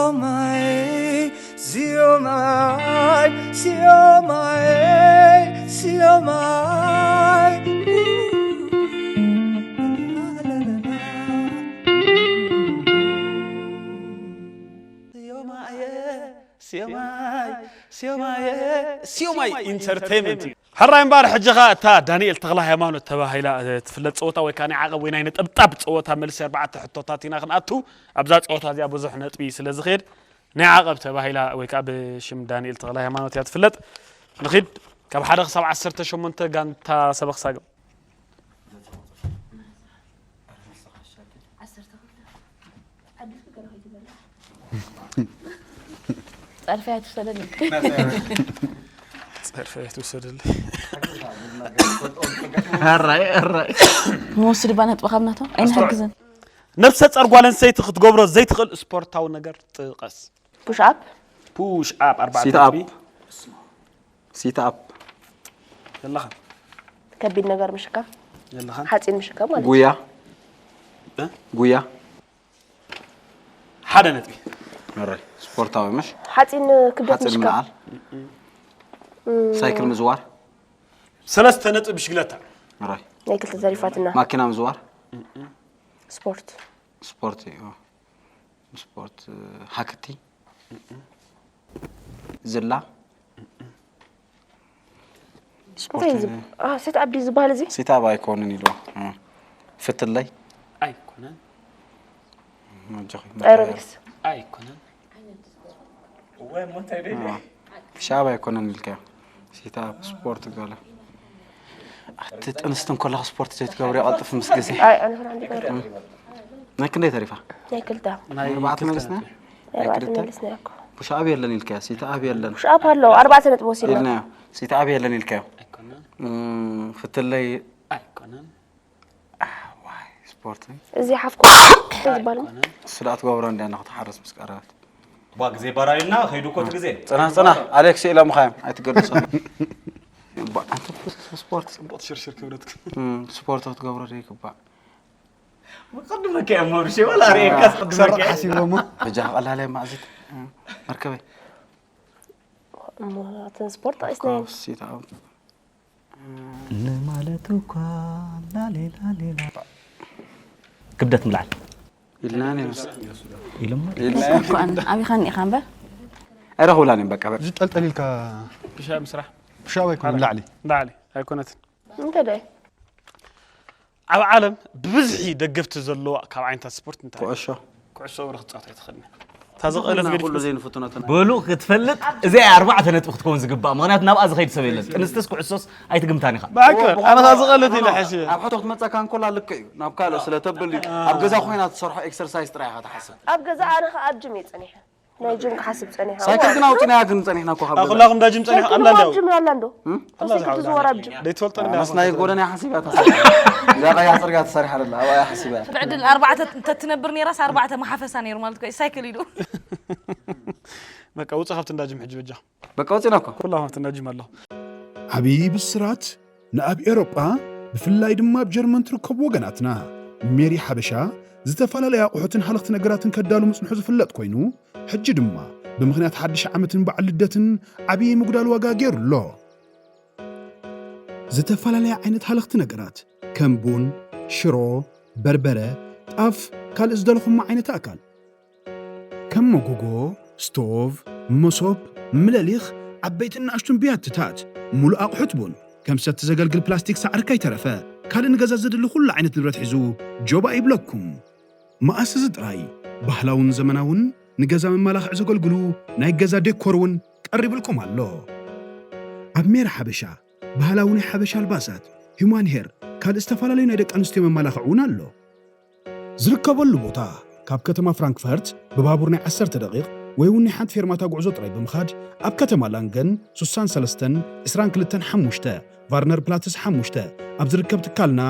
Siomai, siomai, siomai, siomai. Siomai, siomai, siomai, siomai ኢንተርቴይመንት እዩ። ሕራይ እምበኣር፣ ሕጂ ኸኣ እታ ዳንኤል ተኽለ ሃይማኖት ተባሂላ፣ እ፣ ትፍለጥ ጸወታ ወይ ከኣ ናይ ዓቐብ ወይ ናይ ነጠብጣብ ጸወታ፣ መልሲ ኣርባዕተ ሕቶታት ኢና ክንኣቱ። ኣብዛ ጸወታ እዚኣ ብዙሕ ነጥቢ ስለ ዝኸድ፣ ናይ ዓቐብ ተባሂላ ወይ ከኣ ብሽም ዳንኤል ተኽለ ሃይማኖት እያ ትፍለጥ። ንኺድ፣ ካብ ሓደ ክሳብ ዓሰርተ ሸሞንተ፣ ጋንታ ሰበኽ ሳግም። ጸርፊ ኣይትውሰደለይ። ጸርፊ ኣይትውሰደለይ። ኣራይ፣ ኣራይ። ንወስድ እባ ነጥቢ ካብ ናቶም። ኣይንሕግዝን። ነብሰ ጸር ጓል ኣንስተይቲ ክትገብሮ ዘይትኽእል ስፖርታዊ ነገር ጥቀስ። ፑሽ ኣፕ። ፑሽ ኣፕ፣ ኣርባዕተ ሲት ኣፕ። ነጥቢ። ሲት ኣፕ። የለኻን። ከቢድ ነገር ምሽካም። የለኻን። ሓፂን ምሽካም ማለት እዩ። ጉያ። እ? ጉያ። ሓደ ነጥቢ። ኣራይ። ስፖርታዊ ምሽ? ሓፂን ክብደት ሓፂን ምሽካም። ምልዓል። እም። ሳይክል ምዝዋር። ሰለስተ ነጥቢ። ብሽግለታ። ኣራይ። ናይ ክልተ ተሪፋትና። ማኪና ምዝዋር። ስፖርት። ስፖርት እዩ። ስፖርት፣ ሃክቲ። ዝላ። እንታይ እዩ ስፖርት ዝብ-፣ አ፣ ሴት ኣፕ ድዩ ዝበሃል እዚ? ሴት ኣፕ ኣይኮንን ኢልዋ። እ። ፍትለይ። ኣይኮነን። ኣጆኺ። ኤሮቢክስ። ኣይኮነን። እ። ሻብ ኣይኮነን ኢልካዮ። ሴት ኣፕ ስፖርት ገለ። ኣቲ ጥንስቲ እንከለኹ ስፖርት ዘይትገብሪ ቀልጥፍ ምስ ግዜ። ኣይ፣ ኣነ ፍርሃን ዲገሪ። ናይ ክንደይ ተሪፋ? ናይ ክልተ። ናይ ኣርባዕተ ክልተ መሊስና? ነጥቢ። ናይ ኣርባዕተ ክልተ? መሊስና እኮ። ፑሽ ኣፕ የለን ኢልካዮ፣ ሲት ኣፕ የለን። ፑሽ ኣፕ ኣሎ፣ ኣርባዕተ ነጥቢ ወሲድና። ኢልናዮ። ሲት ኣፕ የለን ኢልካዮ። ኣይኮነን። እም፣ ፍትለይ ኣይኮነን። ዋይ፣ ስፖርት። እዚ ሓፍኮ ዝበሃል። ኣይኮነን። እሱ ደኣ ትገብሮ እንድያ፣ ንኽትሓርስ ምስ ቀረበት። ባ ግዜ ባራዩና፣ ከይዱ እኮ እቲ ግዜ። ጽናሕ፣ ጽናሕ፣ ኣሌክስ ኢሎምኻ እዮም፣ ኣይትገድሶም። ባ፣ ኣንተ ስፖርት ጽቡቕ ትሽርሽር ክብረትካ። እም፣ ስፖርት ክትገብሮ ዶ ይግባእ? ቅድመካ እዮም መብርሽ፣ ወላ ርኤካስ ቅድመካ እዮም። ሓሲቦሞ። በጃ ቀላላይ ማእዚት፣ እም፣ መርከበይ። እሞ፣ እቲ ስፖርት ጠቒስናዮ። ኮስ፣ ሲት ኣፕ። ንማለት እኳ ላሌ ላሌ ላ-፣ ክብደት ምልዓል። ኢልና ነይሩ። ኢሎም። ኢልና። እኮ ኣን-፣ ኣቢኻኒ ኢኻ እምበር። ኣይረኽቡላን እዮም በቃ። እዚ ጠልጠል ኢልካ ፒሻ ምስራሕ። ፒሻ ኣይኮነን፣ ላዕሊ። ላዕሊ ኣይኮነትን። እንታይ ደይ? ኣብ ዓለም ብብዝሒ ደገፍቲ ዘለዋ ካብ ዓይነታት ስፖርት እንታይ? ኩዕሾ። ኩዕሶ እግሪ ክትጻወት ኣይትኽእልን። እታ ዝቐለት ኩሉ ገዲፍኩስ ዘይንፍትኖ ተና-፣ በሉ ክትፈልጥ፣ እዚኣ ኣርባዕተ ነጥቢ ክትከውን ዝግባእ፣ ምኽንያቱ ናብኣ ዝኸይድ ሰብ የለን። ጥንስትስ ኩዕሶስ ኣይትግምታን ኢኻ። ብሓቂ፣ ኣነ እታ ዝቐለት ኢለ ሓሲበ። ኣብ ሕቶ ክትመጻካ እንኮላ ልክዕ እዩ፣ ናብ ካልእ ስለ ተብል እዩ። ኣብ ገዛ ኮይና ትሰርሖ ኤክሰርሳይዝ ጥራይ ኢኻ ትሓስብ። ኣብ ገዛ ኣነ ኸኣ ኣብ ጅም እየ ጸኒሐ። ናይ ጅም ክሓስብ ጸኒሐ። ሳይክል ግን ኣውጽናያ ግን ጸኒሕና እኮ ካብ ኣብ ገዛ። ኩላኹም እንዳ ጅም ጸኒሑ፣ ኣብ ኩላኹም ላንዳው። ኣብ ጅም ኣላ እንዶ? እም? ኣብ ሳይክል ትዝወር ኣብ ጅም። ደይትፈልጦ እንዳ ኣነስ ናይ ጎደና ሓሲባ ተሰርሐ። እዛ ቀያ ጽርግያ ተሰሪሓ ኣላ፣ ኣብኣ ሓሲባ። ብዕድል ኣርባዕተ እንተትነብር ነይራስ ኣርባዕተ መሓፈሳ ነይሩ ማለት እኮ እዩ። ሳይክል ኢሉ። በቃ ውጽእ ካብቲ እንዳ ጅም ሕጂ በጃ። በቃ ወጺና እኮ። ኩላኹም ኣብቲ እንዳ ጅም ኣለኹም። ዓብዪ ብስራት ንኣብ ኤውሮጳ ብፍላይ ድማ ኣብ ጀርመን ትርከቡ ወገናትና። ሜሪ ሓበሻ ዝተፈላለዩ ኣቑሑትን ሃለኽቲ ነገራትን ከዳሉ ምጽንሑ ዝፍለጥ ኮይኑ፣ ሕጂ ድማ ብምኽንያት ሓድሽ ዓመትን በዓል ልደትን ዓብዪ ምጉዳል ዋጋ ገይሩ ኣሎ። ዝተፈላለያ ዓይነት ሃለኽቲ ነገራት ከም ቡን፣ ሽሮ፣ በርበረ፣ ጣፍ፣ ካልእ ዝደለኹሞ ዓይነት ኣእካል ከም መጎጎ፣ ስቶቭ፣ መሶብ፣ ምለሊኽ፣ ዓበይትን ንኣሽቱን ብያትታት፣ ሙሉእ ኣቑሑት ቡን፣ ከም ሰቲ ዘገልግል ፕላስቲክ ሳዕሪ ከይተረፈ፣ ካልእ ንገዛ ዘድሊ ኩሉ ዓይነት ንብረት ሒዙ ጆባእ ይብለኩም። መኣስ እዚ ጥራይ፣ ባህላውን ዘመናውን ንገዛ መመላኽዒ ዘገልግሉ ናይ ገዛ ዴኮር እውን ቀሪብልኩም ኣሎ። ኣብ ሜራ ሓበሻ፣ ባህላዊ ናይ ሓበሻ ኣልባሳት፣ ሂዩማን ሄር፣ ካልእ ዝተፈላለዩ ናይ ደቂ ኣንስትዮ መመላኽዒ እውን ኣሎ። ዝርከበሉ ቦታ፣ ካብ ከተማ ፍራንክፈርት ብባቡር ናይ ዓሰርተ ደቂቕ ወይ እውን ናይ ሓንቲ ፌርማታ ጉዕዞ ጥራይ ብምኻድ፣ ኣብ ከተማ ላንገን ሱሳን ሰለስተን ዕስራን ክልተን ሓሙሽተ፣ ቫርነር ፕላትስ ሓሙሽተ፣ ኣብ ዝርከብ ትካልና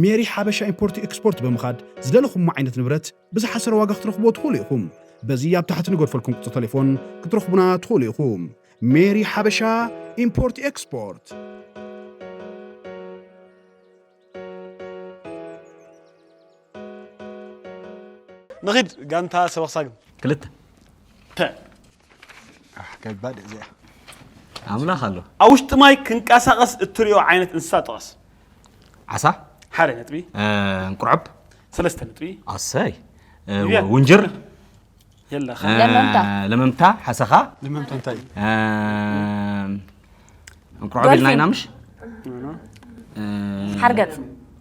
ሜሪ ሓበሻ ኢምፖርት ኤክስፖርት ብምኻድ ዝደለኹሞ ዓይነት ንብረት ብዝሓሰረ ዋጋ ክትረኽብዎ ትኽእሉ ኢኹም። በዚ ኣብ ታሕቲ ንገድፈልኩም ቁጽሪ ተሌፎን ክትረኽቡና ትኽእሉ ኢኹም። ሜሪ ሓበሻ ኢምፖርት ኤክስፖርት። ንኺድ ጋንታ ሰበኽ ሳግም። ክልተ። ተ ኣሕ፣ ከባድ እዚኣ። ኣምላኽ ኣሎ። ኣብ ውሽጢ ማይ ክንቀሳቐስ እትሪኦ ዓይነት እንስሳ ጥቐስ። ዓሳ፣ ሓደ ነጥቢ። እ፣ እንቁርዕብ፣ ሰለስተ ነጥቢ። ኣሰይ፣ እ፣ ይብያ። ውንጅር፣ የለኻ። እ፣ ለመምታ። ለመምታ፣ ሓሰኻ፣ ልምምታ እንታይ እዩ? እ፣ እንቁርዕብ ኢልና ዶልፊን። ኢና ምሽ? እ፣ ሓርገፅ።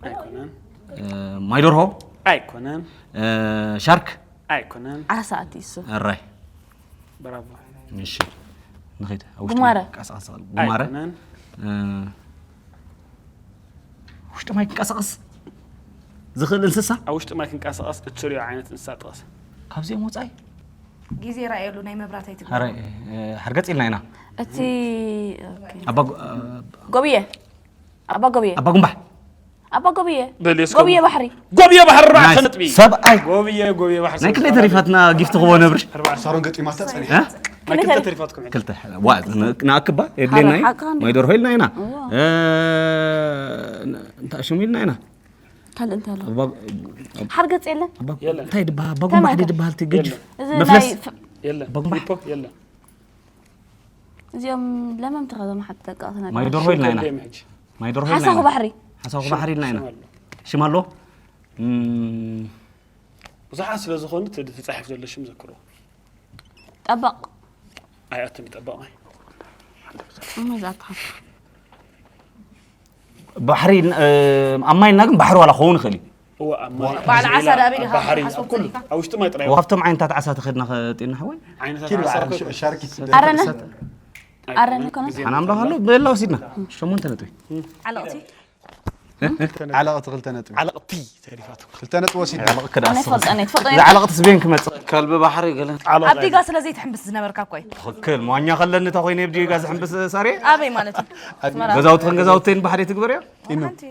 ኣይኮነን። እ፣ ማይ ደርሆ፣ ኣይኮነን። እ፣ ሻርክ፣ ኣይኮነን። ዓሳ ኣትዩ እሱ። እራይ። ብራቮ። እሺ፣ ንኸይድ። ኣብ ውሽጢ ጉማረ። ቀስ ቀስ፣ ጉማረ። ኣይኮነን። እ፣ ውሽጢ ማይ ክንቀሳቐስ ዝኽእል እንስሳ? ኣብ ውሽጢ ማይ ክንቀሳቐስ እትሪኦ ዓይነት እንስሳ ጥቐስ። ካብዚኦም ወፃኢ? ግዜ ራእየሉ ናይ መብራት ኣይትግበ ኧረ፣ እ፣ ሓርገፅ ኢልና ኢና። እቲ ኦኬ። ኣባ ጎ-፣ እ፣ ጎብየ። ኣባ ጎብየ። ኣባ ጉምባሕ። ኣባ ጎብየ። በል፣ እስከ ጎብየ ባሕሪ። ጎብየ ባሕሪ ኣርባዕተ ናይስ። ነጥቢ። ሰብኣይ። ጎብየ፣ ጎብየ ባሕሪ ናይ ሰብኣይ። ክንደይ ተሪፋትና ጊፍቲ ክኾነ ብርሽ? ኣርባዕተ። ሳሮን ገጢማታ ጸኒሓ። እ? ናይ ክልተ ተሪፋትኩም። ክልተ። ዋ፣ ን-፣ ንኣክባ የድልየና እዩ። ሓቃ እንዲ። ማይ ደርሆ ኢልና ኢና። እዋ። እ፣ ን-፣ እንታይ ሽሙ ኢልና ኢና? ካልእ እንታይ ኣሎ? ኣባ-፣ ሓርገፅ የለን። ኣባ-፣ የለን። እንታይ ድበሃል? ኣባ ጉምባሕ ተማታ። ድበሃል? እቲ ገጅፍ እዚ መፍለስ? ናይ ፍ- የለን። ኣባ ጉምባሕ? ሂፖ የለን። እዚኦም ለመምቲ ከዘም ሓቲ ጠቃቕትና ማይ ደርሆ ኢልና ኢና። ከደም ሕጂ። ማይ ደርሆ ኢልና ሓሳኹ ኢና። ባሕሪ። ሓሳኹ ባሕሪ ኢልና ኢና። ሽም ኣሎ። ሽም ኣሎ? እም፣ ብዙሓት ስለ ዝኾኑ እቲ ተጻሒፍ ዘሎ ሽም ዘክሮ። ጠበቕ። ኣይኣትን ይጠበቕ። እሞ ዝኣትኻ። ባሕሪ ኢልና፣ እ፣ ኣብ ማይ ኢልና ግን ባሕሪ ዋላ ክኸውን ይኽእል እዩ። እወ ኣብ ማይ በዓል ዓሳ ዳበይ ኣብ ዲኻ ባሕሪ ሓስቦ ኣብ ኩሉ ጸኒሕካ? ኣብ ውሽጢ ማይ ጥራይ። ካብቶም ዓይነታት ዓሳ ተኸድና ኸ-፣ ጢና ሓወይ? ዓይነታት ኪድ ዓሳ በዓል እኮ ሻርክ ኣረነ? ኣይኮነን። ኣረነ ኮነስ? ሓና ኣምላኽ ኣሎ፣ ብላ ወሲድና። ሸሞንተ ነጥቢ። ዓለቕቲ ዓለቕቲ ክልተ ነጥቢ። ዓለቕቲ ተሪፋትኩም። ክልተ ነጥቢ ወሲድና። ዓለቕ ክዳ ኣነ ኣስኻ። ፈልጠ ነይ ትፈልጦ ዝዓለቕትስ ቤን ክመጽእ። ከልቢ ባሕሪ ገለ ኣብ ዲጋ ስለ ዘይትሕምብስ ዝነበርካ እኮ እዩ። ትኽክል። መዋኛ ከለኒ ተኾይነ ኣብ ዲጋ ዝሕምብስ ሳሬ? ኣበይ ማለት እዩ? ኣስመራ። ገዛውቲ ከን ገዛውቲ ባሕሪ ትግበርዮ? ሓንቲ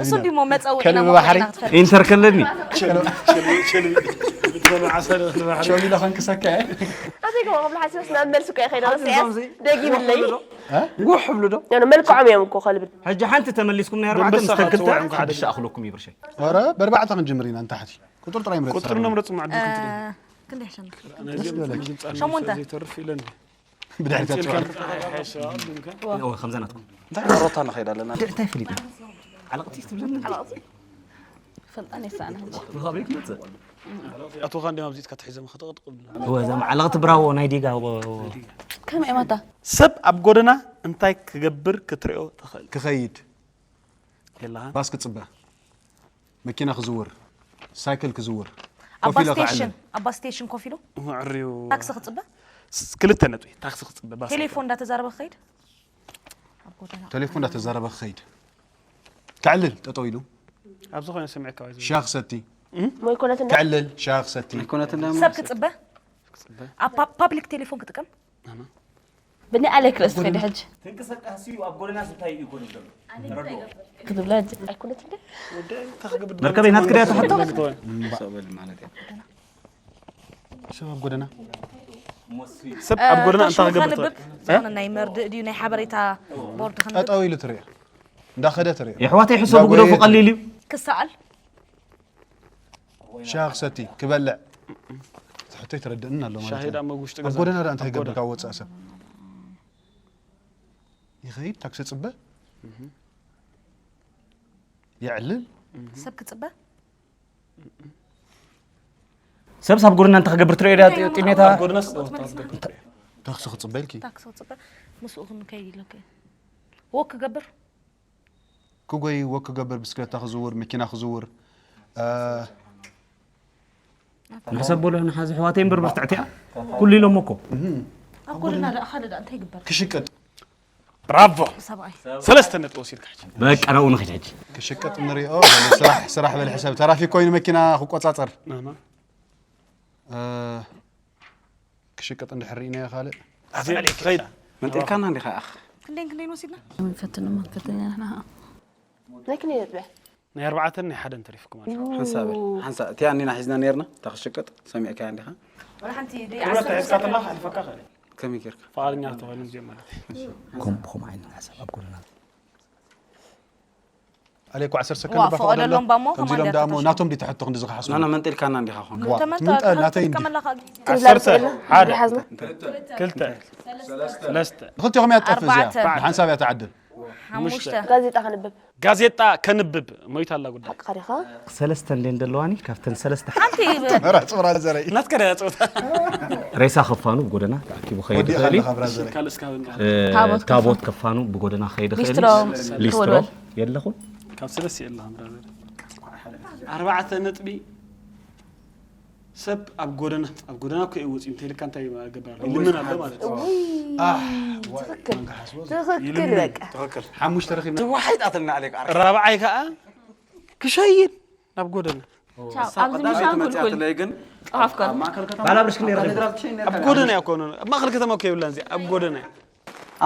እሱ እንዲሞ መፀውዒ ከልቢ ኢና ባሕሪ። መውፅኢና ክትፈልጥ። ኢንተር ከለኒ። ሸሚላ ከንክሰካ እየ። ኣዘይ ገባ ክብላ ሓሲበስ ናብ መልሲ እኮ ይኸይዳ ወስያስ ደጊምለይ ጉሕ ብሉ ዶ? ኖ፣ ኖ፣ መልክዖም እዮም እኮ ከልብን ሕጂ ሓንቲ ተመሊስኩም ናይ ኣርባዕተ ምስ ተክልተ ሓድሽ ኣኽለኩም ይብርሸይ። ኧረ በርባዕተ ክንጅምር ኢና እንተ ሓቲ ቁጥር ጥራይ ምረጽ። ቁጥር ነምረጽ ማዕድል ክንትል። ክንደይ ሕሸም ነዚኦም በለ። ምጅምጻ ሸሞንተ። ዘይተርፍ ኢለን። ብድሕሪት ኣጽዋር። ኦ፣ ከምዛ ናትኩም። እንታይ ሮታ ንኸይድ ኣለና? እንታይ ፍሊጥ? ዓለቕቲ ትብለኒ? ፈልጣን ይሰኣና ሕጂ። ብኻበይ ክመጽእ? ኣቶኻ እንዲያም ኣብዚትካ ትሒዞም ከተቕጥቕብ። እወ፣ እዛ ዓለቕቲ ብራዎ ናይ ዲጋ፣ እወ፣ እወ። ከመይ እያ ማታ? ሰብ ኣብ ጎደና እንታይ ክገብር ክትሪኦ ትኽእል? ክኸይድ የለኻን? ባስ ክጽበ መኪና ክዝውር ሳይክል ክዝውር ኣብ ኮፍ ኢለ ባስ ስቴሽን ክዕልል። ኣብ ባስ ስቴሽን ኮፍ ኢሉ ዕርዩ ታክሲ ክፅበ ስ-፣ ክልተ ነጥቢ ታክሲ ክፅበ ባስ ቴሌፎን እንዳተዛረበ ክኸይድ ኣብ ጎደና ቴሌፎን እንዳተዛረበ ክኸይድ ክዕልል ጠጠው ኢሉ ኣብ ዝኾነ ሰሚዕካ ወይ ዝብል። ሻሂ ክሰቲ ሞይኮነት እንዳ ክዕልል ሻሂ ክሰቲ ኣይኮነትን ዳ ሰብ ክፅበ ኣብ ፓ- ፓብሊክ ቴሌፎን ክጥቀም ብናይ ኣሌክ ርእሲ ትኸይድ ሕጂ ትንቅሳቃስ እዩ ኣብ ጎደና ስታይ እዩ ጎደና ዘሎ። ክትብላ ሕጂ ኣይኮነት እንደ መርከበይ ናትክዳ ተሓቶ ሰበል ማለት እዩ። ሰብ ኣብ ጎደና ሰብ ኣብ ጎደና እንታይ ክገብር ከንብብ ትኽእል? ዝኾነ ናይ መርድእ ድዩ ናይ ሓበሬታ ቦርድ ከንብብ ጠጠው ኢሉ ትሪኦ እንዳኸደ ትሪኦ የሕዋተይ ሕሰቡ ግደፉ ቀሊል እዩ። ክሰኣል ሻሂ ክሰቲ ክበልዕ ትሕቶ ይትረድእን ኣሎ ማለት ሻሂ እዩ። ዳ መጉሽ ኣብ ጎደና ዳ እንታይ ይገብር ካብ ወፃእ ሰብ ይኸይድ ታክሲ ፅበ የዕልል ሰብ ክፅበ ሰብስ ኣብ ጎደና እንታይ ክገብር ትሪኦ ዳ ጢሜታ? ኣብ ጎደና ስለ ታክሲ ክፅበ ኢልኪ ታክሲ ክፅበ ምስኡ ክንከይድ ኢለክ ወክ ክገብር ክጎይ ወክ ክገብር ብስክለታ ክዝውር መኪና ክዝውር እ፣ ንሕሰብ በሎ ንሓዚ ኣሕዋተይ እምበር ብርትዕቲ እያ። ኩሉ ኢሎም እኮ። ኣብ ጎደና ዳ ሓደ ዳ እንታይ ይግበር ክሽቅጥ ብራቮ ሰብኣይ ሰለስተ ነጥቢ ወሲድካ ሕጂ። በቃ ናብኡ ንኸይድ ሕጂ። ክሽቅጥ ንሪኦ ስራሕ ስራሕ በል ሕሰብ ተራፊክ ኮይኑ መኪና ክቆፃፀር ናና። እ፣ ክሽቅጥ እንድሕር ርኢናዮ ካልእ ኣዘይ ከይድ መንጢልካና እንዲኻ ኣኽ ክንደይን ክንደይን ወሲድና ፈትንማ ፈተኛ ንሕና ናይ ክንደይ ነጥቢ ናይ ኣርባዕተን ናይ ሓደን ተሪፍኩም ኣሎ። ሓንሳብ ሓንሳብ እቲኣ እኒና ሒዝና ነርና እታ ክሽቅጥ ሰሚዕካያ እንዲኻ ወላ ሓንቲ ክብረት ተሒዝካ ተላ ከሕልፈካ ኽእል። ከመይ ጌርካ ፍቓደኛ ተኾይኑ እዚኦም ማለት እዩ። ከም ብኸም ዓይነት ሓሳብ ኣብ ጎደና ኣለ እኮ ዓሰርተ ሰከንድ ዋ፣ እባ ፈቐደሎም ፈቐደሎም። እባ እሞ ከምዚ ኢሎም ኮማንድ ደኣ እሞ ኣተኹ ናቶም ድዩ ትሕቶ ክንዲ ዝኸሓስቡ? ናና መንጢልካና እንዲኻ ኾንካ። ዋ፣ ተመንታ ትምንጣ ናተይ እንዲ። ከመላኻ ትብላል ዓሰርተ፣ ስእልን ሓደ፣ ዝሓዝና ክልተ፣ ሰለስተ፣ ሰለስተ፣ ንኽልቲኹም እያ ትጠፍእ እዚኣ። ኣርባዕተ። ንሓንሳብ እያ ትዓድል። ሓሙሽተ። ጋዜጣ ከንብብ ጋዜጣ ከንብብ ሞይታ ኣላ ጉዳይ። ሓቅኻ ዲኻ? ሰለስተ እንደ እንደለዋኒ ካብተን ሰለስተ ሓንቲ ራ ጽብራ ዘረይ። ናትካ ደያ ጸወታ። ሬሳ ከፋኑ ብጎደና ተኣኪቡ ከይድ ወዲእኻ ይኽእል እዩ። ኣለኻ ብራዘረይ። ካልእ እስካብ እንካ እ፣ ታቦት ታቦት ከፋኑ። ከፋኑ ብጎደና ከይድ ይኽእል ሊስትሮ እዩ። ሊስትሮ ክውልወል። የለኹም። ካብ ሰለስተ የለኻ ብራዘር። ኣርባዕተ ነጥቢ። ሰብ ኣብ ጎደና ኣብ ጎደና እኮ እዩ ወፂኡ እንተይልካ እንታይ ገበር ኣሎ? ይልምን ኣሎ ማለት እዩ። ትኽክል ትኽክል በቃ ትኽክል ሓሙሽተ ረኺብና። ትዋሒጣትና ኣሌክ ዓርኪ ራብዓይ ከዓ ክሸይን ናብ ጎደና። ቻው። ኣብዚ ምሻን ኩልኩል መፅያትለይ ግን ጸሓፍከ ኣብ ማእከል ከተማ ባላብርሽ ክንደይ ረኺብና? ካቴድራል ትሸይን ነርካ ኣብ ጎደና እያ እኮ ኣብ ማእኸል ከተማ እኮ የብላን እዚኣ ኣብ ጎደና እያ።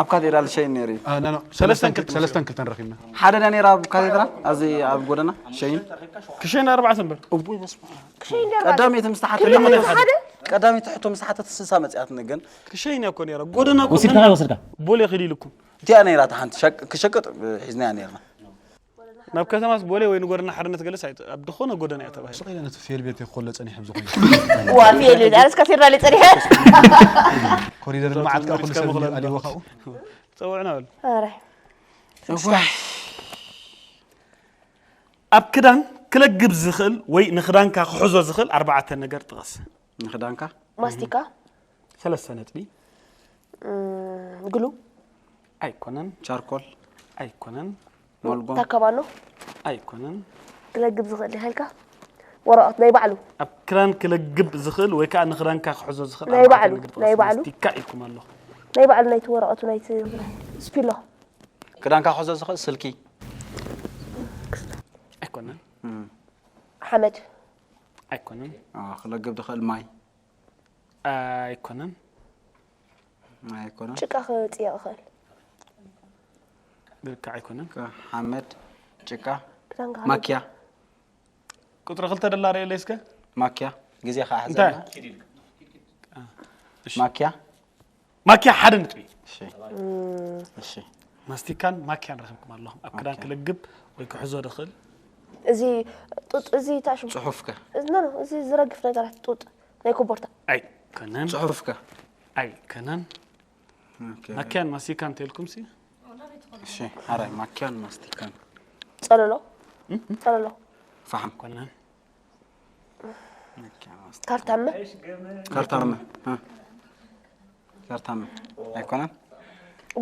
ኣብ ካቴድራል ትሸይን ነይሩ እዩ። አ፣ ኖ፣ ኖ፣ ሰለስተን ሰለስተን ክልተ ሰለስተን ክልተን ረኺብና። ሓደ ዳ ነይራ ኣብ ካቴድራል ኣብዚ ኣብ ጎደና ሸይን ክሸይን ኣርባዕተ እምበር ቀዳመይቲ ምስ ተሓተት ቀዳመይቲ ሕቶ ምስ ተሓተት ስልሳ መፅያትኒ ግን ክሸይን እያ እኮ ነይራ ጎደና እኮ ወሲድካ ወስድካ ቦሌ ክድ ኢልኩም እቲኣ ነይራ ተሓንቲ ሸቅ- ክሸቅጥ ሒዝናያ ነይርና ናብ ከተማስ ቦሌ ወይ ንጎደና ሓርነት ገለስ ኣይት- ኣብ ዝኾነ ጎደና እያ ተባሂሉ። ስቕ ኢለ ነቲ ፌል ቤት ክኸሎ ጸኒሐ ብዝኾነ ዋ ፌል ኣነስ ካቴድራል ጸኒሐ ኮሪደር ልምዓት ከዓ ኩሉ ሰብ ኣሊዎ ካብኡ። ጸውዕና በሉ። ኧረ ኣብ ክዳን ክለግብ ዝኽእል ወይ ንክዳንካ ክሕዞ ዝኽእል ኣርባዕተ ነገር ጥቐስ። ንክዳንካ ማስቲካ ሰለስተ ነጥቢ። እም፣ ግሉ ኣይኮነን ቻርኮል ኣይኮነን ሞልጎም ታካባኖ ኣይኮነን። ክለግብ ዝኽእል ዲኻ ኢልካ ወረቐት ናይ ባዕሉ ኣብ ክዳን ክለግብ ዝኽእል ወይ ከዓ ንክዳንካ ክሕዞ ዝኽእል ናይ ኣርባዕተ ባዕሉ፣ ነገር ጥቐስ። ናይ ባዕሉ። ማስቲካ ኢልኩም ኣለኹ። ናይ ባዕሉ ናይቲ ወረቐቱ ናይቲ ስፒሎ ክዳንካ ክሕዞ ዝኽእል ስልኪ ኣይኮነን እም፣ ሓመድ ኣይኮነን አ፣ ክለግብ ዝኽእል ማይ ኣይኮነን ኣይኮነን ጭቃ ክጽየቕ ይኽእል ልክዕ ኣይኮነን። ሓመድ ጭቃ ክዳንካ ማኪያ ቁፅሪ ክልተ ደላ ርእየለይ እስከ ማኪያ ግዜ ከዓ እንታይ ሕዘና ማኪያ ማኪያ ሓደ ነጥቢ። እሺ እሺ ማስቲካን ማኪያን ረኺብኩም ኣለኹም ኣብ ክዳን ክልግብ ወይ ክሕዞ ድኽእል እዚ ጡጥ እዚ ታሽሙ ፅሑፍከ እዚ ኖ ኖ፣ እዚ ዝረግፍ ነገራት ጡጥ ናይ ኮቦርታ ኣይኮነን ፅሑፍከ ኣይኮነን። ኦኬ። ማኪያን ማስቲካን እንተልኩም ሲ እሺ ሓራይ ማኪያን ማስቲካን ጸለሎ ጸለሎ ፋሕም ኣይኮነን። ማኪያ ማስቲካ ካርታመ ካርታመ እ። ካርታመ ኣይኮነን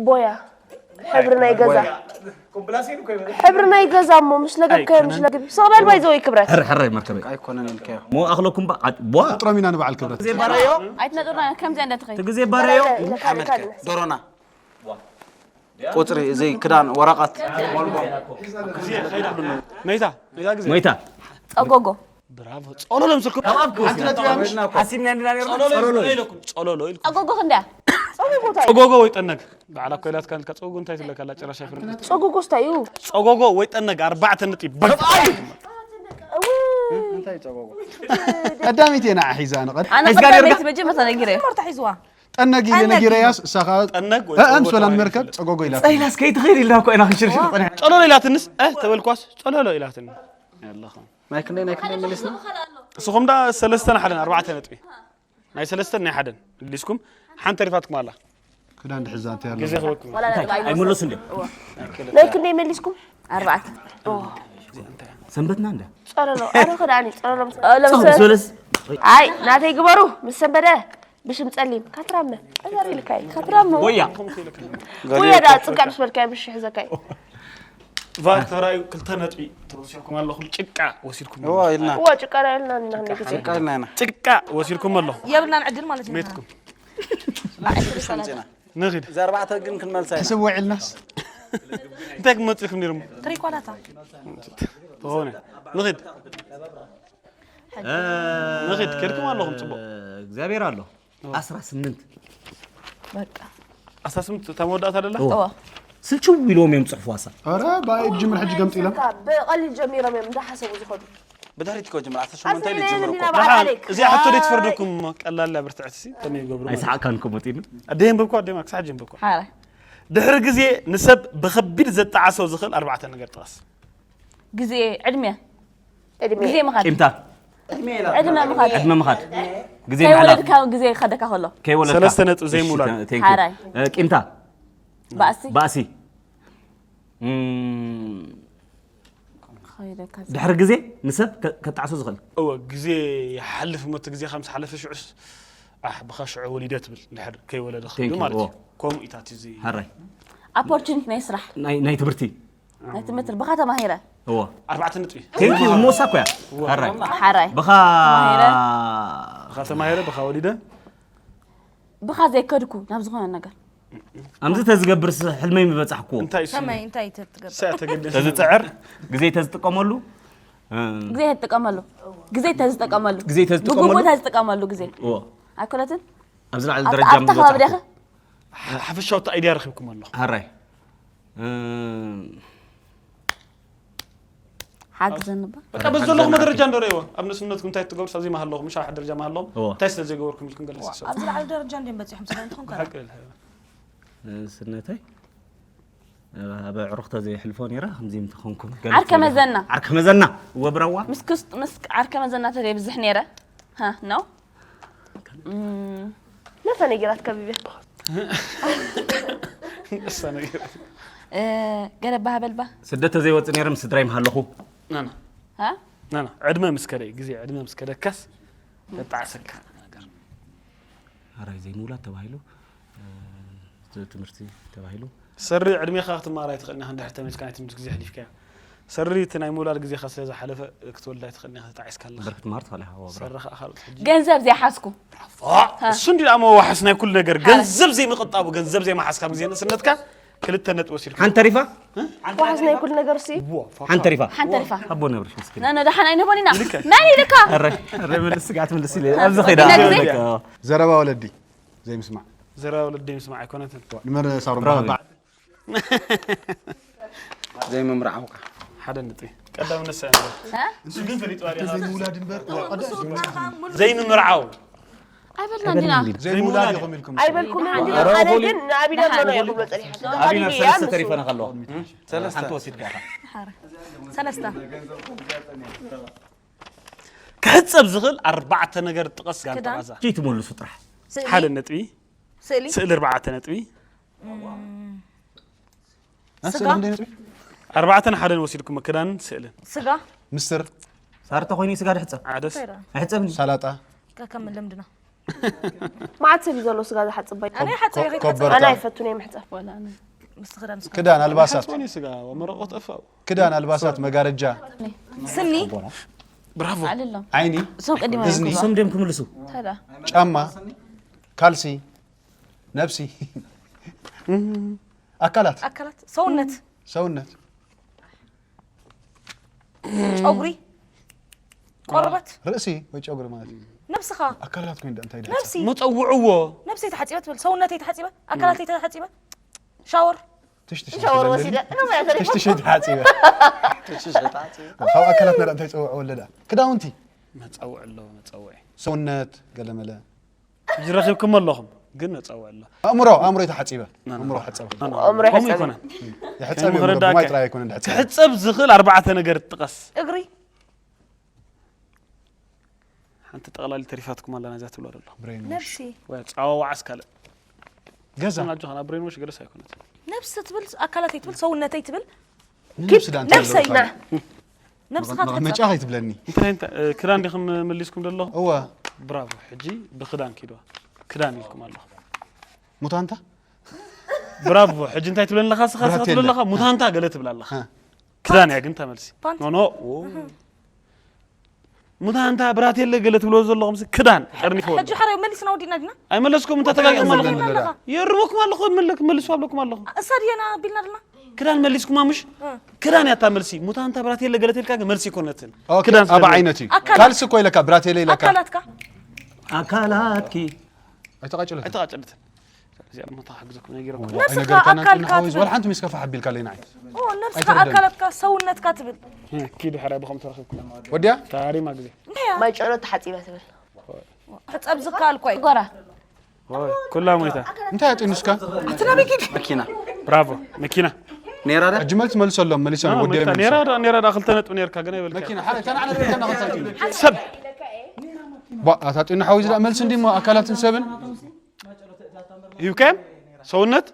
ቦያ ሕብሪ ናይ ገዛ ሕብሪ ናይ ገዛ እሞ ምስ ለገብካዮ ምስ ለግብ ሰቕበል ባይዘ ወይ ክብረት ሕረ ሕረ መርከበይ ኣይኮነን ኢልካዮ ሞ ኣኽለኩም ባ ቧ ጥሮም ኢና ንበዓል ክብረት። ግዜ ባረዮ ኣይትነጥሩና ከምዚኣ እንዳተኸይ እቲ ግዜ ባረዮ ሓመድከ ዶሮና ቁፅሪ እዚ ክዳን ወረቐት መይታ መይታ ግዜ መይታ ጸጎጎ ብራቮ ጸሎሎ ምስልኩም ሓሲብና እንዲና ነርና ጸሎሎ ኢልኩም ጸሎሎ ኢልኩም ጸጎጎ ክንደያ ጸጉ ቦታ እዩ ጸጎጎ ወይ ጠነግ በዓላ እኮ ኢላትካ ጸጎጎ እንታይ ትብለካ ኣላ ጭራሽ ኣይፍርድ ጸጉ ጎስታ እዩ ጸጎጎ ወይ ጠነግ ኣርባዕተ ነጥቢ በቃ እንታይ ፀጎጎ ቀዳሚት እየ ንዓ ሒዛ ንቐድ ኣነ ሒዝካ ቀዳመይቲ ነርካ? መጀመርታ ነጊረ መርታ ሒዝዋ ጠነግ ኢለ ነጊረያስ እሳኻ ጠነግ ወይ እኣም ጸጎጎ ሶላን ተባሂሉ መርከብ ይፍለጥ። ጸጎጎ ኢላ ፀይላስ ከይትኽእል ኢልና እኮ ኢና ክንሽርሽር ፀኒሕና ጸሎሎ ኢላትንስ እ ተበልኳስ ጸሎሎ ኢላትኒ ኣለኹ ናይ ክንደይ ናይ ክንደይ መሊስና ንስኹም ዳ ሰለስተን ሓደን ኣርባዕተ ነጥቢ ናይ ሰለስተን ናይ ሓደን መሊስኩም ሓንቲ ተሪፋትኩም ኣላ ክዳን ድሕዛ እንታይ ኣሎ ግዜ ክበኩም ኣይመለሱ እንዲ ናይ ክንደይ መሊስኩም ኣርባዕተ ሰንበትና እንደ ጸለሎ ኣነ ክዳኒ ጸለሎ ምስ ጸሎስ ኣይ ናተይ ግበሩ ምስ ሰንበደ ብሽም ጸሊም ካትራመ እዛር ኢልካ እዩ ካትራመ ወያ ወያ ዳ ጽጋዕ ምስ በልካዮ ብሽሕ ዘካይ ቫር ተራዩ ክልተ ነጥቢ ተወሲድኩም ኣለኹም ጭቃ ወሲድኩም እዋ ኢልና እዋ ጭቃ ዳ ኢልና ኢና ንግዜ ጭቃ ኢልና ኢና ጭቃ ወሲድኩም ኣለኹም የብልናን ዕድል ማለት እዩ ቤትኩም ሽምፅና ንኺድ እዚ ኣርባዕተ ግን ክንመልሳ ኢና ሕስብ ውዒልናስ እንታይ ክመፅእኩም ነይሮም ትሪኳላታ ተኾነ ንኺድ ንኺድ ከድኩም ኣለኹም ፅቡቅ እግዚኣብሔር ኣሎ ኣስራ ስምንት በቃ ኣስራ ስምንት እታ መወዳእታ ደላ እዋ ስልችው ኢሎም እዮም ፅሕፉ ዋሳ ኧረ ብኣይ ጅምር ሕጂ ገምጢሎም ብቐሊል ጀሚሮም እዮም እንዳሓሰቡ ዝኸዱ ብድሕሪት እኮ ጅምር ኣስራ ኣብዚ ሸሞንተ ኢለ ጅምር እኮ ኢና በዓል እዚኣ ሕቶ ደይ ትፈርደኩም ቀላል እያ ብርትዕቲ ሲ ከመይ ይገብሩ ኣይሰሓቅካን እኮ መፂሉ ኣደይም ብኳ ኣደይም ክሳዕ ጅምር እኳ ሓረ ድሕሪ ግዜ ንሰብ ብኸቢድ ዘጠዓሶ ዝኽእል ኣርባዕተ ነገር ጥቐስ ግዜ፣ ዕድመ። ዕድመ። ግዜ ምኻድ። ቂምታ። ዕድመ ምኻድ። ዕድመ ምኻድ። ግዜ ምሕላፍ። ከይወለድካ ግዜ ይኸደካ ከሎ። ከይወለድካ። ሰለስተ ነጥቢ ዘይምውላድ። እሺ፣ thank you። ሓራይ። እ፣ ቂምታ። ባእሲ። ባእሲ። እም፣ ከይደካ። ድሕሪ ግዜ ንሰብ ከ- ከጣዕሶ ዝኽእል። እወ፣ ግዜ ይሓልፍ እሞ እቲ ግዜ ከም ዝሓለፈ ሽዑስ ኣሕ ብኻ ሽዑ ወሊደ ትብል ድሕር ከይወለደ Thank ክብሉ you። ማለት እዩ። እወ። ከምኡ ኢታ እቲ እዚ ሓራይ። Opportunity ናይ ስራሕ። ናይ ናይ ትምህርቲ። ናይ ትምህርቲ ብኻ ተማሂረ። እዎ። ኣርባዕተ ነጥቢ። Thank you። ሞሳ እኮ እያ። ሓራይ። ብኻ ተማሂረ። ብኻ ብኻ ተማሂረ ብኻ ወሊደ ብኻ ዘይከድኩ ናብ ዝኾነ ነገር። ኣምዚ ተዝገብር ስ- ሕልመይ ምበጻሕኩዎ። እንታይ እሱ ከመይ እንታይ ተትገብር? ሰ ተገደስ ተዝጽዕር ግዜ ተዝጥቀመሉ። እ፣ ግዜ ተዝጥቀመሉ። ግዜ ተዝጥቀመሉ። ግዜ ተዝጥቀመሉ። ብግቡእ ተዝጥቀመሉ ግዜ። እዎ። ኣይኮነትን? ኣብዚ ላዕሊ ኣብቲ ደረጃ ኣብቲ ከባቢ ምበጻሕኩ። ዲኻ? ሓፈሻዊ ኣይድያ ረኺብኩም ኣለኹ። ሓራይ። እ፣ ሓግዘኒ እባ። በቃ በዚ ዘለኹም ደረጃ እንዶ ረእይዎ ኣብ ንእስነትኩም እንታይ ትገብሩ ኣብዚ መሃለኹም ምሽ ሓደ ደረጃ መሃለኹም እዎ። እንታይ ስለ ዘይገበርኩም ኢልኩም ገለ ሰሰብ ኣብዚ ላዕሊ ደረጃ እንዲም በፂሖም ስለ እንትኾን ከ ሓቂ ኢልካ ንእስነተይ ኣብ ዕሩኽተ ዘይሕልፎ ነይራ ከምዚ ምተኾንኩም ዓርከ መዘና። ዓርከ መዘና ወብረዋ ምስ ክስት ምስ ዓርከ መዘና ተዘይ ብዝሕ ነይረ። ሃ ነው። ነፈ ነጊራት ከቢበ እሳ ነገር ገለ ባህበልባ። ስደት ተዘይወፅእ ነይረ ምስ ስድራይ ምሃለኹ። ናና ሃ ናና ዕድመ ምስ ከደ ግዜ ዕድመ ምስ ከደካስ ተጣዕሰካ ነገር ሓራይ ዘይምውላድ ተባሂሉ እ፣ ትምህርቲ ተባሂሉ ሰሪ ዕድሜኻ ክትማራ ኣይትኽእልን ኢኻ እንድሕር ተመልስካ ናይ ትምህርቲ ግዜ ሕሊፍካዮ ሰሪ እቲ ናይ ምውላድ ግዜኻ ስለ ዝሓለፈ ክትወልድ ኣይትኽእልን ኢኻ ተጣዒስካ ኣለኻ በርክ ትማር ትኽእል ኢኻ ወብራ ሰሪ ኸዓ ካልኦት ሕጂ ገንዘብ ዘይሓዝኩ። እሱ እንዲ ደኣ መዋሓስ ናይ ኩሉ ነገር ገንዘብ ዘይምቕጣቡ ገንዘብ ዘይመሓዝካ ኣብ ግዜ ንእስነትካ ክልተ ነጥቢ ወሲድካ ሓንቲ ተሪፋ ዋሕስ ናይ ኩሉ ነገር ሲ ሓንቲ ተሪፋ ሓንቲ ተሪፋ። ኣቦ ነብርሽ ምስኪን ነነ ደሓን ኣይንቦን ኢና። መን ኢልካ? ኣረ ኣረ መልስ ስጋት መልስ ኢለ ኣብዚ ኸይዳ ነግዜ? ዘረባ ወለዲ ዘይምስማዕ ዘረባ ወለዲ ምስማዕ ኣይኮነትን ንመር ሳሮን ብራቮ። ባህባ ዘይምምርዓውካ ሓደ ነጥቢ ቀዳምነት ሰ እ? እሱ ግን ፈሊጡ ኣሪኻ ዘይምውላድ እምበር ዘይምምርዓው ኣይበልና እንዲና። ዘይምውላድ ኢኹም ኢልኩም ኣይበልኩምን እንዲ ሓደ ግን ንኣቢና ኣለና ኢኹም ጸኒሓ ኣቢና ሰለስተ ተሪፈና ከለዋ ሓንቲ ወሲድካ ኢኻ ሰለስተ ክሕፀብ ዝኽእል ኣርባዕተ ነገር ጥቀስ ጋንታ ክዳን። ቃዛ ጂ ትመልሱ ጥራሕ ስእሊ ሓደ ነጥቢ ስእሊ ስእሊ ኣርባዕተ ነጥቢ ስጋ ኣርባዕተን ሓደን ወሲድኩም ክዳንን ስእልን ስጋ ምስትር ሳርተ ኮይኑ ስጋ ድሕፀብ ዓደስ ኣይሕፀብኒ ሳላጣ ከከም ልምድና መዓት ሰብ እዩ ዘሎ ስጋ ዝሓፅብ ባይ ኣነ ሓፀብ ይኸይድ ኮበርታ ኣነ ኣይፈቱን እየ ምሕፃብ ወላ ኣነ። ምስ ክዳን ስጋ ክዳን ኣልባሳት ሓፅቦኒ ስጋ ወመረቆ ጠፋው ክዳን ኣልባሳት መጋረጃ ስኒ ብራቮ ኣልሎም። ዓይኒ እሶም ቀዲማ እዝኒ እሶም ድዮም ክምልሱ ታዲያ ጫማ ካልሲ ነብሲ ኣካላት ኣካላት ሰውነት ሰውነት ጨጉሪ ቆርበት ርእሲ ወይ ጨጉሪ ማለት እዩ ነብስኻ ኣካላት ኮይኑ እንታይ ድሕር ነብሲ መፀውዕዎ ነብሰይ ተሓፂበ ትብል ሰውነተይ ተሓፂበ ኣካላተይ ተሓፂበ ሻወር ትሽትሽ ሻወር ወሲደ ትሽትሽ ተሓፂበ ካብ ኣካላት ነረ እንታይ ፀውዐ ወለዳ ክዳውንቲ መፀውዒ ኣለዎ መፀውዒ ሰውነት ገለመለ ሕጂ ረኺብኩም ኣለኹም ግን መፀውዒ ኣሎ ኣእምሮ ኣእምሮ ተሓፂበ ኣእምሮ ሓፀበ ኣእምሮ ከምኡ ይሕፀብ ይኮነ ይሕፀብ ከይኑ እዩ ክረዳእካ ብማይ ጥራይ ኣይኮነ ድሕፀብ ክሕፀብ ዝኽእል ኣርባዕተ ነገር ጥቀስ እግሪ ሓንቲ ጠቕላሊ ተሪፋትኩም ኣላ ነዛ ትብሎ ደሎ ብሬን ነብሲ ወይ ኣፀዋዋዓስ ካልእ ገዛ ናጆኻ ናብ ብሬንዎች ገለስ ኣይኮነት ነብሲ ትብል ኣካላተይ ትብል ሰውነተይ ትብል ንነብሲ ዳ እንታይ ነብሰይ ይብለካ? ነብስኻ መ- መጫ ትሕፀብ ከይትብለኒ እንታይ እንታይ እ፣ ክዳን ዲኹም መሊስኩም ደለኹም እወ ብራቮ ሕጂ ብክዳን ኪድዋ ክዳን ኢልኩም ኣለኹም ሙታንታ ብራቮ ሕጂ እንታይ ትብለኒ ኣለኻ ስኻ ስኻ ብራቴለ። ትብለኒ ኣለኻ ሙታንታ ገለ ትብላ ኣለኻ እ። ክዳን እያ ግን ተመልሲ ፓንት። ኖ ኖ ኦ። ሙታንታ ብራቴለ ገለ ትብሎ ዘለኹም ሲ ክዳን ቀርኒፎ ሕጂ ሓረ መሊስና ወዲና ዲና ኣይመለስኩም እንተ ተጋጊኹም ኣለኹም ኣለኻ የርሙኩም ኣለኹ መልክ መልሱ ኣብለኩም ኣለኹ እሳ ድየና ቢልና ድና ክዳን መሊስኩም ኣምሽ ክዳን ያታ መልሲ ሙታንታ ብራቴለ ገለ ትልካ ግን መልሲ ይኮነትን ኦኬ ክዳን ኣብ ዓይነት እዩ ኣካላት። ካልሲ እኮ ኢለካ ብራቴለ ኢለካ ኣካላትካ ኣካላትኪ ኣይተቃጭለት ኣይተቃጭልትን እዚኣ እሞ ተሓግዘኩም ነጊረኩም ነብስኻ ኣይነገርካና ኣካልካ እንትን ሓወይ ትብል ወላ ሓንቲ ሚስከፋ ሓቢልካ ለይ ንዓይ ኦ፣ ነብስኻ ኣይተረዳን። ኣካላትካ ሰውነትካ ትብል ኪዱ ሕራይ ብኸም ተረኺብኩም ወዲያ ታሪማ ግዜ ማይ ጨሎ ተሓፂባ ትብል ሕፀብ ዝካል ኮይ ጎራ ኦይ ኩላ ሞይታ እንታይ ኣጢኑስካ ኣቲ ናበይ ኪድ መኪና ብራቮ መኪና ነይራ ዳ? ሕጂ መልስ መልሰሎም፣ መሊሶም፣ ወዲኦም መሊሶም። ነይራ ዳ፣ ነይራ ዳ፣ ክልተ ነጥቢ ነይርካ፣ ግን ኣይበልካዮ። መኪና፣ ሓደ፣ እታ ንዓና ሪእካ እናኸልካት እዩ። ሰብ። ባ፣ ኣታ ጢና ሓዊ ዝዳ መልሲ እንዲሞ ኣካላትን ሰብን። ሂብካዮም? ሰውነት?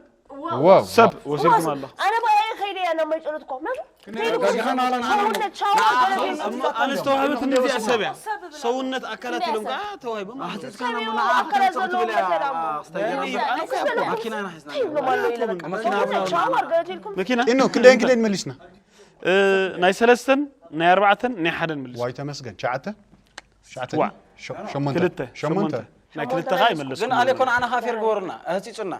ዋው። ሰብ ወሲድኩም ኣሎ። ኣነ ባየ ከይደ እያ ናብ መጨረትኮ። መን? ከይዱ ዳጊኻ ናላ ናላ። ሰውነት ሻወር ገለ እሞ ኣነስ ተዋህበት እንደዚኣ ሰብ እያ። ሰውነት ኣካላት ኢሎም ከዓ ተዋሂቦም። ኣሕጺጽካ ናሞ ንዓ ኣካላት ክትብል እያ። ዘለዎም መሰል ኣሞ። ኣነ እኮ መኪና ኢና ሒዝና። እንታይ ይብሎም ኣለዉ ኢለ በቃ። መኪና ሰውነት ሻወር ገለ ኢልኩም። መኪና? ኢኖ፣ ክንደይን ክንደይን መሊስና? እ፣ ናይ ሰለስተን፣ ናይ ኣርባዕተን፣ ናይ ሓደን መልስ። ዋይ ተመስገን። ትሽዓተ? ትሽዓተ ዋ። ድዩ? ሸ-፣ ሸሞንተ። ክልተ። ሸሞንተ። ሸሞንተ። ናይ ክልተ ከዓ ይመለስኩም። ግን ኣሌኮ ንዓና ካፌር ግበሩና፣ ኣህጺጹና።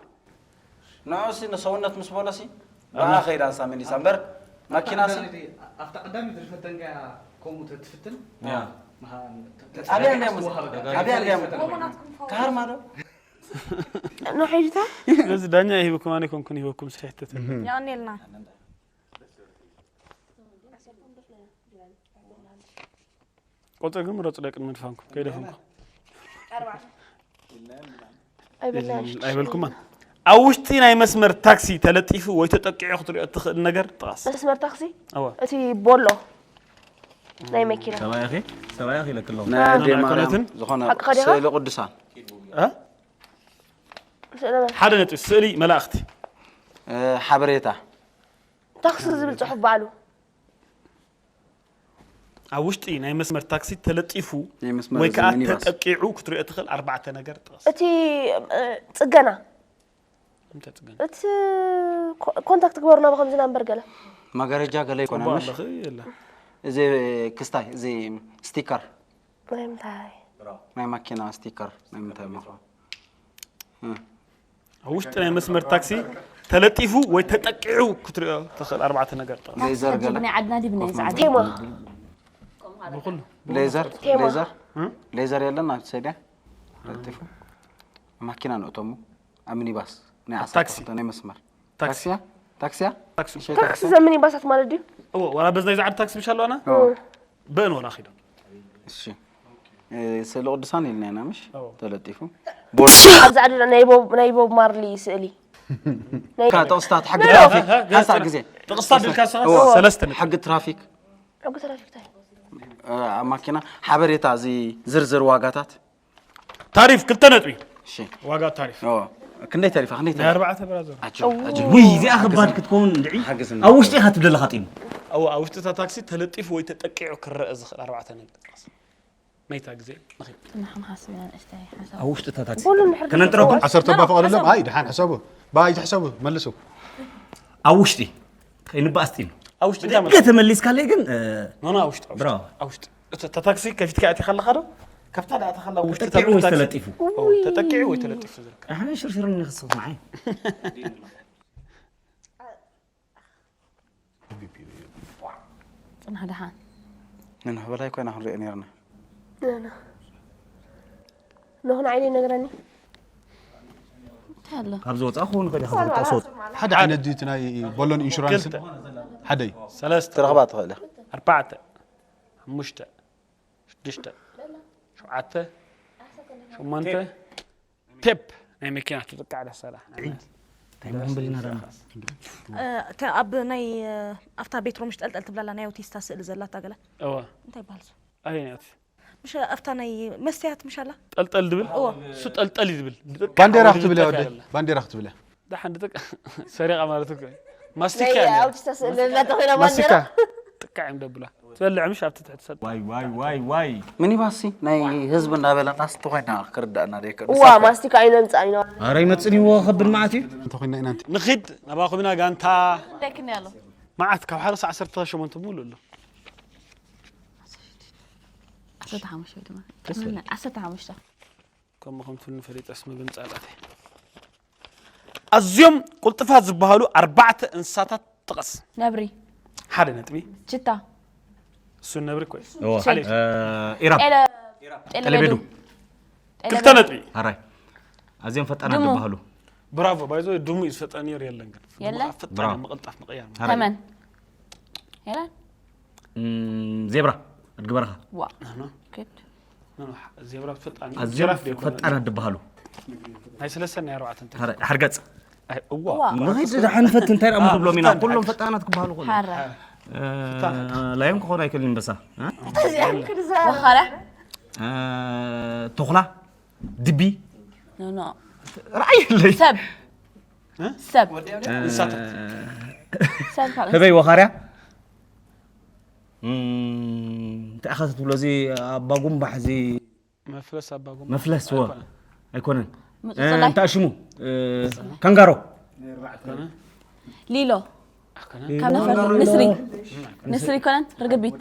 ንዑ ሲ ንሰውነት ምስ በሎ ሲ፣ ብኣ ከይዳ ንሳ መሊሳ እምበር፣ መኪና ሲ ኣብታ ቀዳሚት ዝፈተንካያ ከምኡ ተትፍትን፣ ያ። መሃ-፣ ተ-፣ ተ-፣ ኣብያ እንድያ ተ-፣ ሞ-፣ ተዋሃበካ። ኣብያ እንድያ ሞ-፣ ተዋሃበካ። ካርማ ዶ? ንሒድታ? ነዚ ዳኛ ይህብኩም፣ ኣነ ኮንኩን ይህበኩም፣ ስሕተት። የቐንየልና። ቆጽሪ ግን ምረጹ፣ ደቂ ምድፋንኩም፣ ከይደፈንኩም። ኣይበላሽ። ኣይበልኩማን። ኣብ ውሽጢ ናይ መስመር ታክሲ ተለጢፉ ወይ ተጠቂዑ ክትሪኦ እትኽእል ነገር ጥቐስ። መስመር ታክሲ? እወ። እቲ ቦሎ ናይ መኪና። ሰብኣይ ኣኺ? ሰብኣይ ኣኺ ኢለኪ ኣለኹ። ናይ ኣደይ ማርያም ኣይኮነትን? ዝኾነ ሓቅኻ ዲኻ? ስእሊ ቅዱሳን። እ? ስእሊ መን? ሓደ ነጥቢ፣ ስእሊ መላእኽቲ። እ፣ ሓበሬታ። ታክሲ ዝብል ጽሑፍ ባዕሉ። ኣብ ውሽጢ ናይ መስመር ታክሲ ተለጢፉ ናይ መስመር ወይ እዚ ከዓ ሚኒባስ። ተጠቂዑ ክትሪኦ ትኽእል ኣርባዕተ ነገር ጥቐስ። እቲ፣ እ፣ ጽገና። እንታይ ጽገና? እቲ ኮ-፣ ኮንታክት ግበሩ ናብ ከምዚ ናምበር ገለ። መጋረጃ ገለ ጽቡቕ ይኮነ ምሽ? ኣለኺ፣ የለ። እዚ ክስታይ፣ እዚ ስቲከር። ናይ ምንታይ? ናይ ማኪና ስቲከር፣ ናይ ምንታይ ምኾን? እ። ኣብ ውሽጢ ናይ መስመር ታክሲ ተለጢፉ ወይ ተጠቂዑ ክትሪኦ ትኽእል ኣርባዕተ ነገር ጥቐስ። ሌዘር ገለ? ብናይ ዓድና ድዩ ብናይ ኮፍ ዛዕዲ? ቴማ። ብኹሉ። ሌዘር? ቴማ። ሌዘር? እ? ሌዘር የለን ኣብ ሰድያ? ለጢፉ? ማኪና ንእቶሙ? ኣብ ሚኒባስ? ናይ ዓሰርተ ታክሲ። ክልተ ናይ መስመር? ታክሲ። ታክሲያ? ታክሲያ? ታክሲ። እሺ፣ ታክሲ ታክሲ። ዘ ሚኒባሳት ማለት ድዩ? እዎ፣ ዋላ በዚ ናይ ዛዕዲ ታክሲ ምሽ ኣለዋና? እዎ። በእን ወላ ኺዶ። እሺ። እ፣ ስእሊ ቅዱሳን ኢልና ኢና ምሽ? እዎ። ተለጢፉ። ኣብዚ ዓዲ ናይ ቦብ፣ ናይ ቦብ ማርሊ ስእሊ። ናይ ካ ጥቕስታት ሕጊ ኖ፣ ኖ። ትራፊክ። እ፣ እ፣ ሓንሳእ እ፣ ግዜ። ጥቕስታት ድልካ ሰ-፣ እዎ። ሰለስተ ነጥቢ። ሕጊ ትራፊክ። ሕጊ ትራፊክ እንታይ? እ፣ ኣብ ማኪና ሓበሬታ፣ እዚ ዝርዝር ዋጋታት። ታሪፍ ክልተ ነጥቢ። እሺ። ዋጋ ታሪፍ። ኦ፣ ክንደይ ተሪፋ? ክንደይ ናይ ተሪፋ? ኣርባዕተ ብራዘር። ኣጆ፣ ኣጆ። ውይ፣ እዚኣ ከባድ ክትከውን እንድዒ። ሓግዝና። ኣብ ውሽጢ ኢኻ ትብለላ ኻጢኑ። እዎ፣ ኣብ ውሽጢ እታ ታክሲ ተለጢፉ ወይ ተጠቂዑ ክረአ ዝኽእል ኣርባዕተ ነጥቢ ጥቐስ። ናይታ ግዜ ንኺድ። ንሕና ሓስብና ንእሽተይ ሓሳብ። ኣብ ውሽጢ እታ ታክሲ። ኩሉ እንድሕር ከነንጥረኩም? ዝህልዎ ዓሰርተ እባ ፍቐደሎም። ኣይ፣ ደሓን ሕሰቡ። ባ ኣይትሕሰቡ፣ መልሱ። ኣብ ውሽጢ። ከይንባኣስ ጢኑ። ኣብ ውሽጢ ብደገ ተመሊስካለይ ግን፣ እ፣ ኖ፣ ኖ፣ ኣብ ውሽጢ፣ ኣብ ውሽጢ፣ ብራቮ። ኣብ ውሽጢ። እታ፣ እታ ታክሲ ከፊትካ ኣቲኻ ኣለኻ ዶ? ከፍታ ደኣ ኣቲኻ ኣላ ኣብ ውሽጢ እታ ተጠቂዑ ወይ ታክሲ? ተለጢፉ? ኦ፣ ውይ። ተጠቂዑ ወይ ተለጢፉ ዝርከብ። ኣነ ሽርሽር ንኽስኽ ንዓይ። ጽናሕ ደሓን። ንንሕበላይ ኮይና ክንሪኦ ነርና። ኖ፣ ኖ። ኖኽን ዓይነይ ነግረኒ። እንታይ ኣሎ? ካብ ዝወጻ ክኸውን ይኽእል እዩ፣ ካብ ዝወጻ ሶት። ሓደ ዓይነት ድዩ እቲ ናይ ቦሎን ኢንሹራንስን? ክልተ። ሓደ እዩ። ሰለስተ። ትረኽባ ትኽእል ኢኻ። ኣርባዕተ። ሓሙሽተ። ሽዱሽተ። ሸውዓተ። ሸሞንተ። ቴፕ ናይ መኪና ትጥቃዕ ደሰላ። እንታይ መኾን በሊና ዳና? እ፣ ተ-፣ ኣብ ናይ፣ እ፣ ኣብታ ቤት ሮምሽ ጠልጠል ትብላላ ናይ ኣውቲስታ ስእሊ ዘላታ ገለ። እወ። እንታይ ይበሃል እሱ? ኣየናት? ምሽ ኣብታ ናይ መስትያት ምሽ ኣላ? ጠልጠል ድብል? እወ። እሱ ጠልጠል እዩ ድብል። ባንዴራ ክትብል እያ ወደይ። ባንዴራ ክትብል እያ። ደሓን ድጥቅ-፣ ሰሪቓ ማለት እኮ እዩ። ማስቲካ ናይ እያ ነይራ። ኣውቲስታ ስእሊ ዘላታ ኮይና ማስቲካ። ባንዴራ። ጥቃዕ እዮም ደብላ። ትበልዕ ምሽ ኣብቲ ትሕቲ ሰጥ። ዋይ፣ ዋይ፣ ዋይ፣ ዋይ። ሚኒባስ ሲ ናይ ህዝቢ እንዳበለናስ እንተኾይና ክርዳእና ደይከ-፣ እዋ፣ ንሳብ ማስቲካ ኣይነምጽእ ኣይነ። ኣረ ይመጽእ እኒዎ ከብድ መዓት እዩ። እንተኾይና ኢና እንት-፣ ንኺድ ናባኹም ኢና ጋንታ። ደክኒ ኣሎ። መዓት ካብ ሓደ ክሳዕ ዓሰርተ ሸሞንተ ሙሉእ ኣሎ። ዓሰርተ ሓሙሽተ ወይ ድማ ደስ በለካ። ዓሰርተ ሓሙሽተ። ከምኡ ከም ትብልኒ ፈሊጠስ ምግንጻል ኣተይ። ኣዝዮም ቁልጥፋት ዝበሃሉ ኣርባዕተ እንስሳታት ጥቐስ። ነብሪ። ሓደ ነጥቢ። ችታ። እሱ ነብሪ እኮ እዩ። እዎ። ሓሊፍ። እ፣ ኢራብ። ጤለ-፣ ጤለቤዱ። ጤለቤዱ። ክልተ ነጥቢ። ሃራይ። ኣዝዮም ፈጣናት ድሙ። ዝበሃሉ። ብራቮ፣ ባይዞ ድሙ እዩ ዝፈጠን ነይሩ የለን ግን። የለን? ፈጣን ብራቮ። ምቕልጣፍ ምቕያር። ሃራይ። ተመን። የለን? እም፣ ዜብራ። ኣድጊ በረኻ። ዋ። ኣህና። ኪድ። ኖ፣ ኖ፣ ዜብራ ፈጣን እዩ። ኣዝዮም ጅራፍ ደይኮነ። ፈጣናት ዝበሃሉ። ናይ ሰለስተን ናይ ኣርባዕተን ተሪፍ። ሃረ-፣ ሓርገጽ። ኣይ፣ እዋ። እዋ። ንኸይድ ደሓ ንፈትን እንታይ ደኣ ኣዎ፣ ክብሎም ኢና ፍታን ኩሎም ሓቂ። ፈጣናት ክበሃሉ ክእሉ ሓራ እ፣ ላዮም ክኾኑ ኣይክእልን በሳ እ? ወኻርያ እ፣ ተኹላ ድቢ ኖ ኖ ርኣየለይ ሰብ ሰብ እንስሳታት። ሰብ ካብ ህበይ ወኻርያ እም፣ እንታይ ኢኻ ትብሎ እዚ ኣባጉምባሕ እዚ መፍለስ ኣባጉም መፍለስ ወ ኣይኮነን ምጽጽላይ እንታይ ሽሙ ካንጋሮ ሊሎ ካብ ነፈር ንስሪ ንስሪ ይኮነን ርግቢት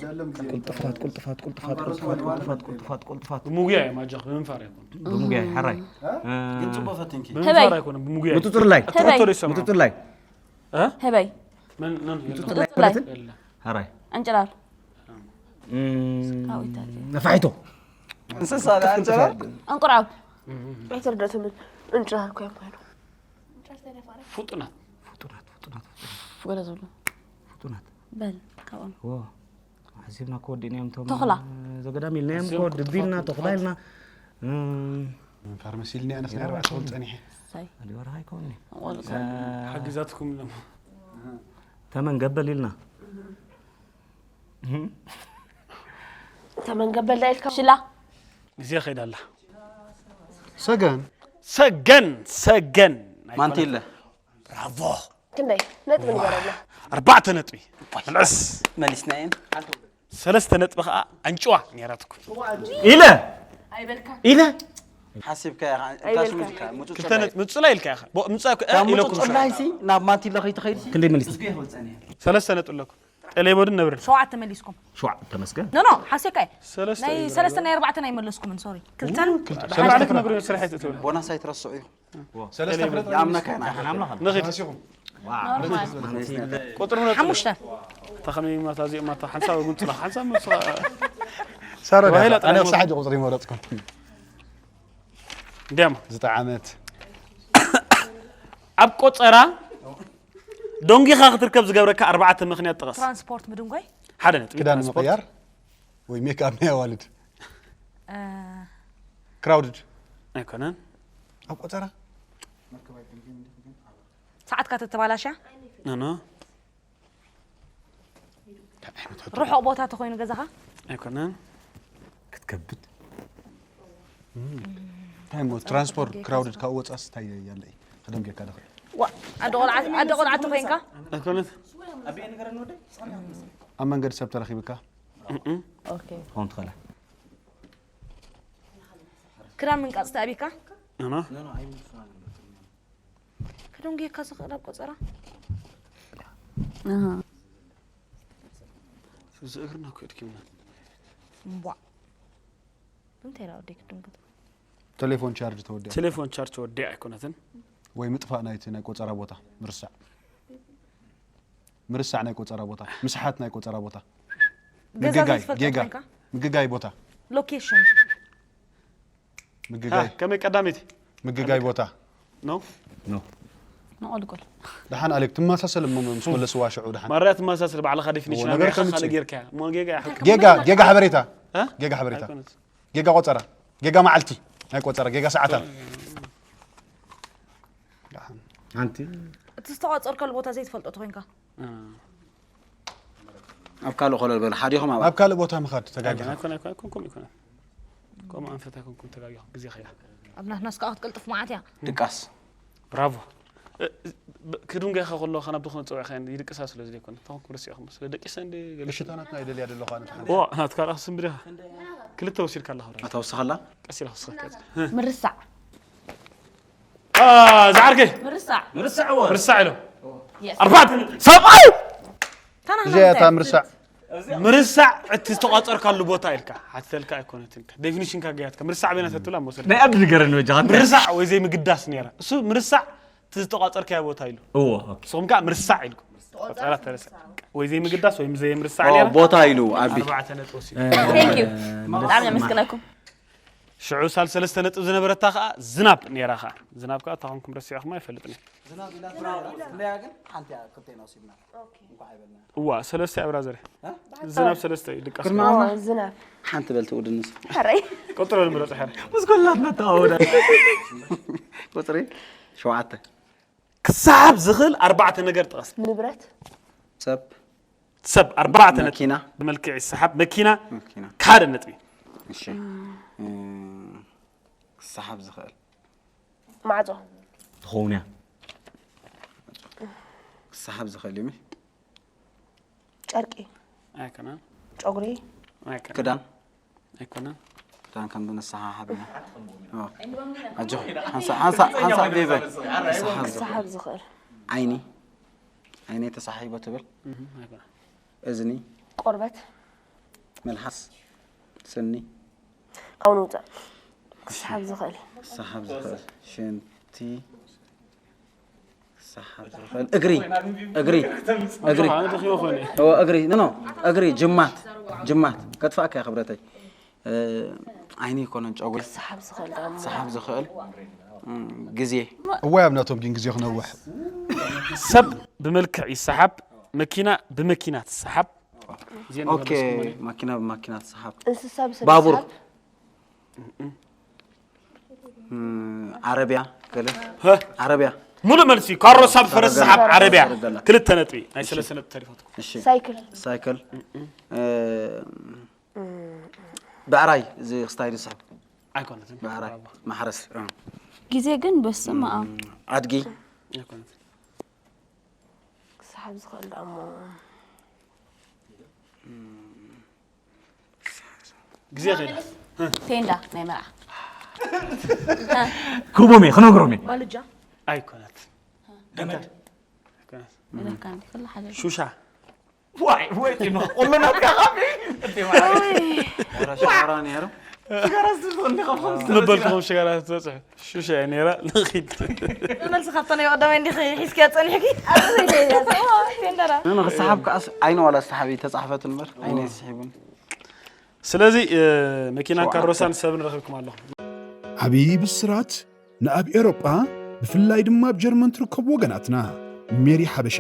ቁልጥፋት ቁልጥፋት ቁልጥፋት ቁልጥፋት ቁልጥፋት ቁልጥፋት ቁልጥፋት ብምጉያ እዮም ኣጆኽ ብምንፋር ኣይኮን ብምጉያይ ሓራይ ግን ፅቡቅ ፈትንኪ ብምንፋር ኣይኮንን ብምጉያ ምጥጥር ላይ ተበይ። ተፈጥሮ ይሰማዕ ምጥጥር ላይ ህበይ ምጥጥር ምጥጥር ላይ ላይ ማለት የለ ሓራይ ዕንጭራር እም፣ ካዊታት ነፋሒቶ እንስሳ ኣንጨራ እንቁራብ ኣይትርደትምን እንጭራር እኮ እዮም ባይሉ ፍጡናት ፍጡናት ፍጡናት ገለ ዝብሉ ፍጡናት በል ካብኦም ዎ ሓሲብና እኮ ወዲእናዮም ቶም ተኹላ። ዘገዳም ኢልናዮም እኮ ኣዝዮም ድቢ ኢልና ጥፋት ተኹላ ኢልና እም፣ ፋርማሲ ኢልና ኣነስ ናይ ኣርባዕተ ወር ፀኒሐ ሳይ ኣዲ ወርሃ ኣይኮኒ ወልቀ ሓጊዛትኩም ኢሎም ተመን ገበል ኢልና ተመንገበል ዳ ኢልካ ሽላ ግዜ ከይዳ ኣላ ሰገን ሰገን ሰገን ማንቲለ ብራቮ ክንደይ ነጥቢ ንገረና ኣርባዕተ ነጥቢ መልዕስ መሊስና እየን ሰለስተ ነጥቢ ከዓ ኣንጭዋ ነይራትኩም ኢለ ኢለ ሓሲብካ ኢኻ እንታይ ስሙ ኢልካ ምፁፅ ክልተ ነጥቢ ምፁላይ ኢልካ ኢኻ ቦ- ምፁላይ እኮ- እ፣ ኢለኩም ምፁፅላይ ሲ ናብ ማንቲለ ከይትኸይድ ሲ ክንደይ መሊስ ዝገ ይወፀን እየ ሰለስተ ነጥቢ ኣለኩም ጠሌቦድን ነብርን ሸውዓተ መሊስኩም ሸውዓ ተመስገን ኖ ኖ ሓሴካ እየ ሰለስተ ናይ እዩ ሰለስተ ናይ ኣርባዕተ ናይ መለስኩም ሶሪ ክልተን ሰለስተ ነብሪ ስራሕ ኣይትእትውላ ቦናስ ኣይትረስዑ እዩ ሰለስተ ፍረጥ ይኣምነካ ኢና ንኺድ ተሲኹም ቁጥሪ ምረጡ ሓሙሽተ እታ ከመይ ማታ እዚኦም ማታ ሓንሳብ ምፅላ ሓንሳብ ምፅላ ሳረ ተባሂላ ኣነ ጥራይ ክሳሕ ሕጂ ቁፅሪ መረፅኩም እንዲያማ ዝጠዓመት ኣብ ቆፀራ ደንጊኻ ክትርከብ ዝገብረካ ኣርባዕተ ምኽንያት ጥቐስ ትራንስፖርት ምድንጓይ ሓደ ነጥቢ ክዳን ትራንስፖርት። ምቕያር ወይ ሜክኣፕ ናይ ኣዋልድ እ፣ ክራውድድ ኣይኮነን ኣብ ቆፀራ ሰዓትካ ተተባላሽያ ኖኖ ርሑቕ ቦታ ተኮይኑ ገዛኻ ኣይኮነን ክትከብድ እንታይ ሞ ትራንስፖርት ክራውድድ ካብ ወፃስ እንታይ ያለ እዩ ከደም ጌርካ ደኸ ዋ፣ ኣደ ቆልዓ ኣደ ቆልዓ ተኮይንካ ኣይኮነት ኣብ መንገዲ ሰብ ተረኺብካ እም። ኦኬ ክኸውን ትኽእላ ክዳን ምንቃፅ ተኣቢካ ኖኖ ክደንጉየካ ዝኽእል ኣብ ቆፀራ እዚ እግርና እኮ የድኪምና እምቧ እንታይ ዳ ወደይ ክትድንግጥ ቴሌፎን ቻርጅ ተወዲኣ ቴሌፎን ቻርጅ ወዲኣ ኣይኮነትን ወይ ምጥፋእ ናይቲ ናይ ቆፀራ ቦታ ምርሳዕ ምርሳዕ ናይ ቆፀራ ቦታ ምስሓት ናይ ቆፀራ ቦታ ገዛ ምግጋይ ዘይትፈልጦ ጌጋ ኮይንካ ምግጋይ ቦታ ሎኬሽን ምግጋይ ከመይ ቀዳመይቲ ምግጋይ ቦታ ነው ንቆልቁል ደሓን ኣሌክ ትመሳሰል እሞ ምስ መለስዋ ሽዑ ደሓን ማርያ ትመሳሰል ባዕልኻ ዴፊኒሽን ነገር ኣበይ ኢኻ ከምፅእ። ካልእ ጌርካያ እሞ ጌጋ ኢኻ ጌጋ ጌጋ ሓበሬታ እ? ጌጋ ሓበሬታ ኣይኮነትን። ጌጋ ቆፀራ ጌጋ መዓልቲ ናይ ቆፀራ ጌጋ ሰዓታት ሓንቲ እቲ ዝተቋፀርከሉ ቦታ ዘይትፈልጦ ተኮይንካ እ። ኣብ ካልእ ኮለል በሉ ሓዲኹም ኣብ ናብ ካልእ ቦታ ምኻድ ተጋጊኻ ኣይኮነ ኣይኮነ ኣይኮንኩም ኣይኮነ ከምኡ ኣንፈት ኣይኮንኩም ተጋጊኹም ግዜ ከይዳ ኣብ ናትናስ ከዓ ክትቅልጥፍ መዓት እያ ድቃስ ብራቮ እ፣ ብ- ክድንገኻ ከለኻ ናብ ዝኾነ ፀውዕኻ ይድቅሳ ስለ ዝደይኮነ ተኾንኩም ርስዕኹም ስለ ደቂሰ እንደ ገለ እሽታ ናትና ይደልያ ደለኹ ኣነ ተሓ- ኦ ናትካ ርኣ ስምብሪኻ ክልተ ወሲድካ ኣለኻ ብራ ኣታ ወስኸላ ቀስ ኢላ ክስኸት ምርሳዕ ዝዓርከይ ምርሳዕ ምርሳዕ ኢሎም የስ ኣርባዕተ ሰብኣይ ታና እዚኣ እታ ምርሳዕ ምርሳዕ እቲ ዝተቋፀርካሉ ቦታ ኢልካ ሓትተልካ ኣይኮነትን ዴፊኒሽንካ ገያትካ ምርሳዕ በይና ተትብላ መውሰድ ናይ ኣብዲ ንገረኒ በጃኻ ምርሳዕ ወይ ዘይምግዳስ ነይራ እሱ ምርሳዕ እቲ ዝተቋፀርካዮ ቦታ ኢሉ እዎ ኦኬ ንስኹም ከዓ ምርሳዕ ኢልኩም ቆፀራ ተረሳ ወይ ዘይምግዳስ ወይ ዘይምርሳዕ ኦ፣ ነይራ ቦታ ኢሉ ኣቢ ኣርባዕተ ነጥቢ ወሲዱ Thank you ብጣዕሚ ነመስግነኩም ሽዑ ሳል ሰለስተ ነጥቢ ዝነበረታ ከዓ ዝናብ ነይራ ከዓ ዝናብ ከዓ እታ ኮንኩም ረሲዕኹም ኣይፈልጥን እየ ዝናብ ኢላ ትራውራ ክንደያ ግን ሓንቲ እያ ክልቴና ወሲድና እንኳዕ ኣይበልና እዋ ሰለስተ እያ ብራዘር ዝናብ ሰለስተ እዩ ድቃስ ዝናብ ሓንቲ በል ትውድንስ ሕረይ ቆጥሮ ንምረፅ ሕረ ምስ ኮላትና ተዋወዳ ቁፅሪ ሸውዓተ ክሰሓብ ዝኽእል ኣርባዕተ ነገር ጥቐስ። ንብረት። ሰብ ሰብ ኣርባዕተ ነጥቢ መኪና። ብመልክዕ ይሰሓብ። መኪና መኪና። ሓደ ነጥቢ። እሺ እም፣ ክሰሓብ ዝኽእል ማዕጾ። ትኸውን እያ። ክሰሓብ ዝኽእል እዩ። ጨርቂ። ኣይኮነን። ጨጉሪ። ኣይኮነን። ክዳን ኣይኮነን። ክዳን ከም ንሰሓሓብ ኢና። ኦ። ኣጆ ሓንሳ ሓንሳ ሓንሳ ቤበ ክሰሓብ ዝኽእል ክሰሓብ ዝኽእል። ዓይኒ ዓይነይ ተሳሒቦ ትብል እህ፣ ኣይኮነን። እዝኒ ቆርበት። መልሓስ ስኒ ካብኡ ንውፃእ። ክሰሓብ ዝኽእል። ክሰሓብ ዝኽእል ሽንቲ ክሰሓብ ዝኽእል እግሪ እግሪ እግሪ ኣነ ደኺመ ኮይነ። እዎ እግሪ ኖ ኖ እግሪ ጅማት ጅማት ከጥፋእካ እያ ክብረተይ እ፣ ዓይኒ ይኮነን ጨጉሪ ክሰሓብ ዝኽእል ደሞ። ክሰሓብ ዝኽእል እም፣ ግዜ እዋይ ኣብ ናቶም ግን ግዜ ክነውሕ ሰብ ብመልክዕ ይሰሓብ። መኪና ብመኪና ትሰሓብ። እዚአን ኦኬ መለስኩ። ማኪና ብማኪና ትሰሓብ እንስሳ ብሰብ ባቡር ይሰሓብ። እም፣ ዓረብያ ገለ ሀ? ዓረብያ ሙሉእ መልሲ ካሮሳ ብፈረስ ሰሓብ ዓረብያ ሰረገላ። ክልተ ነጥቢ ናይ ሰለስተ ነጥቢ ተሪፋትኩም። እሺ ሳይክል። ሳይክል እ፣ ብዕራይ እዚ ክስታይ ዝስሕብ ኣይኮነትን። ብዕራይ ማሕረስ እ፣ ግዜ ግን በስመ ኣብ ኣድጊ ኣይኮነትን። ክሰሓብ ዝኽእል ደሞ። ግዜ ኸይዳ ቴንዳ ናይ መርዓ ክህቦም እየ ክነግሮም እየ። ባልጃ። ኣይኮነት። ይብለካ እንዲ ኩሉ ሓደ ሹሻ ዋይ ወይ ጭኖ ቆሎ ናትካ ካፌ ወረ ሸራ ነይሩ መበልኩም ሽጋራ ትበፅሑ ሹሻ እያ ነይራ። ንኺድ መልሲ ካብቶ ናይ ቀዳማይ እንዲኺ ሒዝክያ ፀኒሕኪ። ቴንደራ። ንክሰሓብ ከኣስ ዓይነ ዋላ ዝተሓቢ ተፃሕፈት እምበር ዓይነ ይስሒቡን ስለዚ እ፣ መኪናን ካሮሳን ሰብን ረኺብኩም ኣለኹም። ዓብዪ ብስራት ንኣብ ኤውሮጳ ብፍላይ ድማ ኣብ ጀርመን ትርከቡ ወገናትና ሜሪ ሓበሻ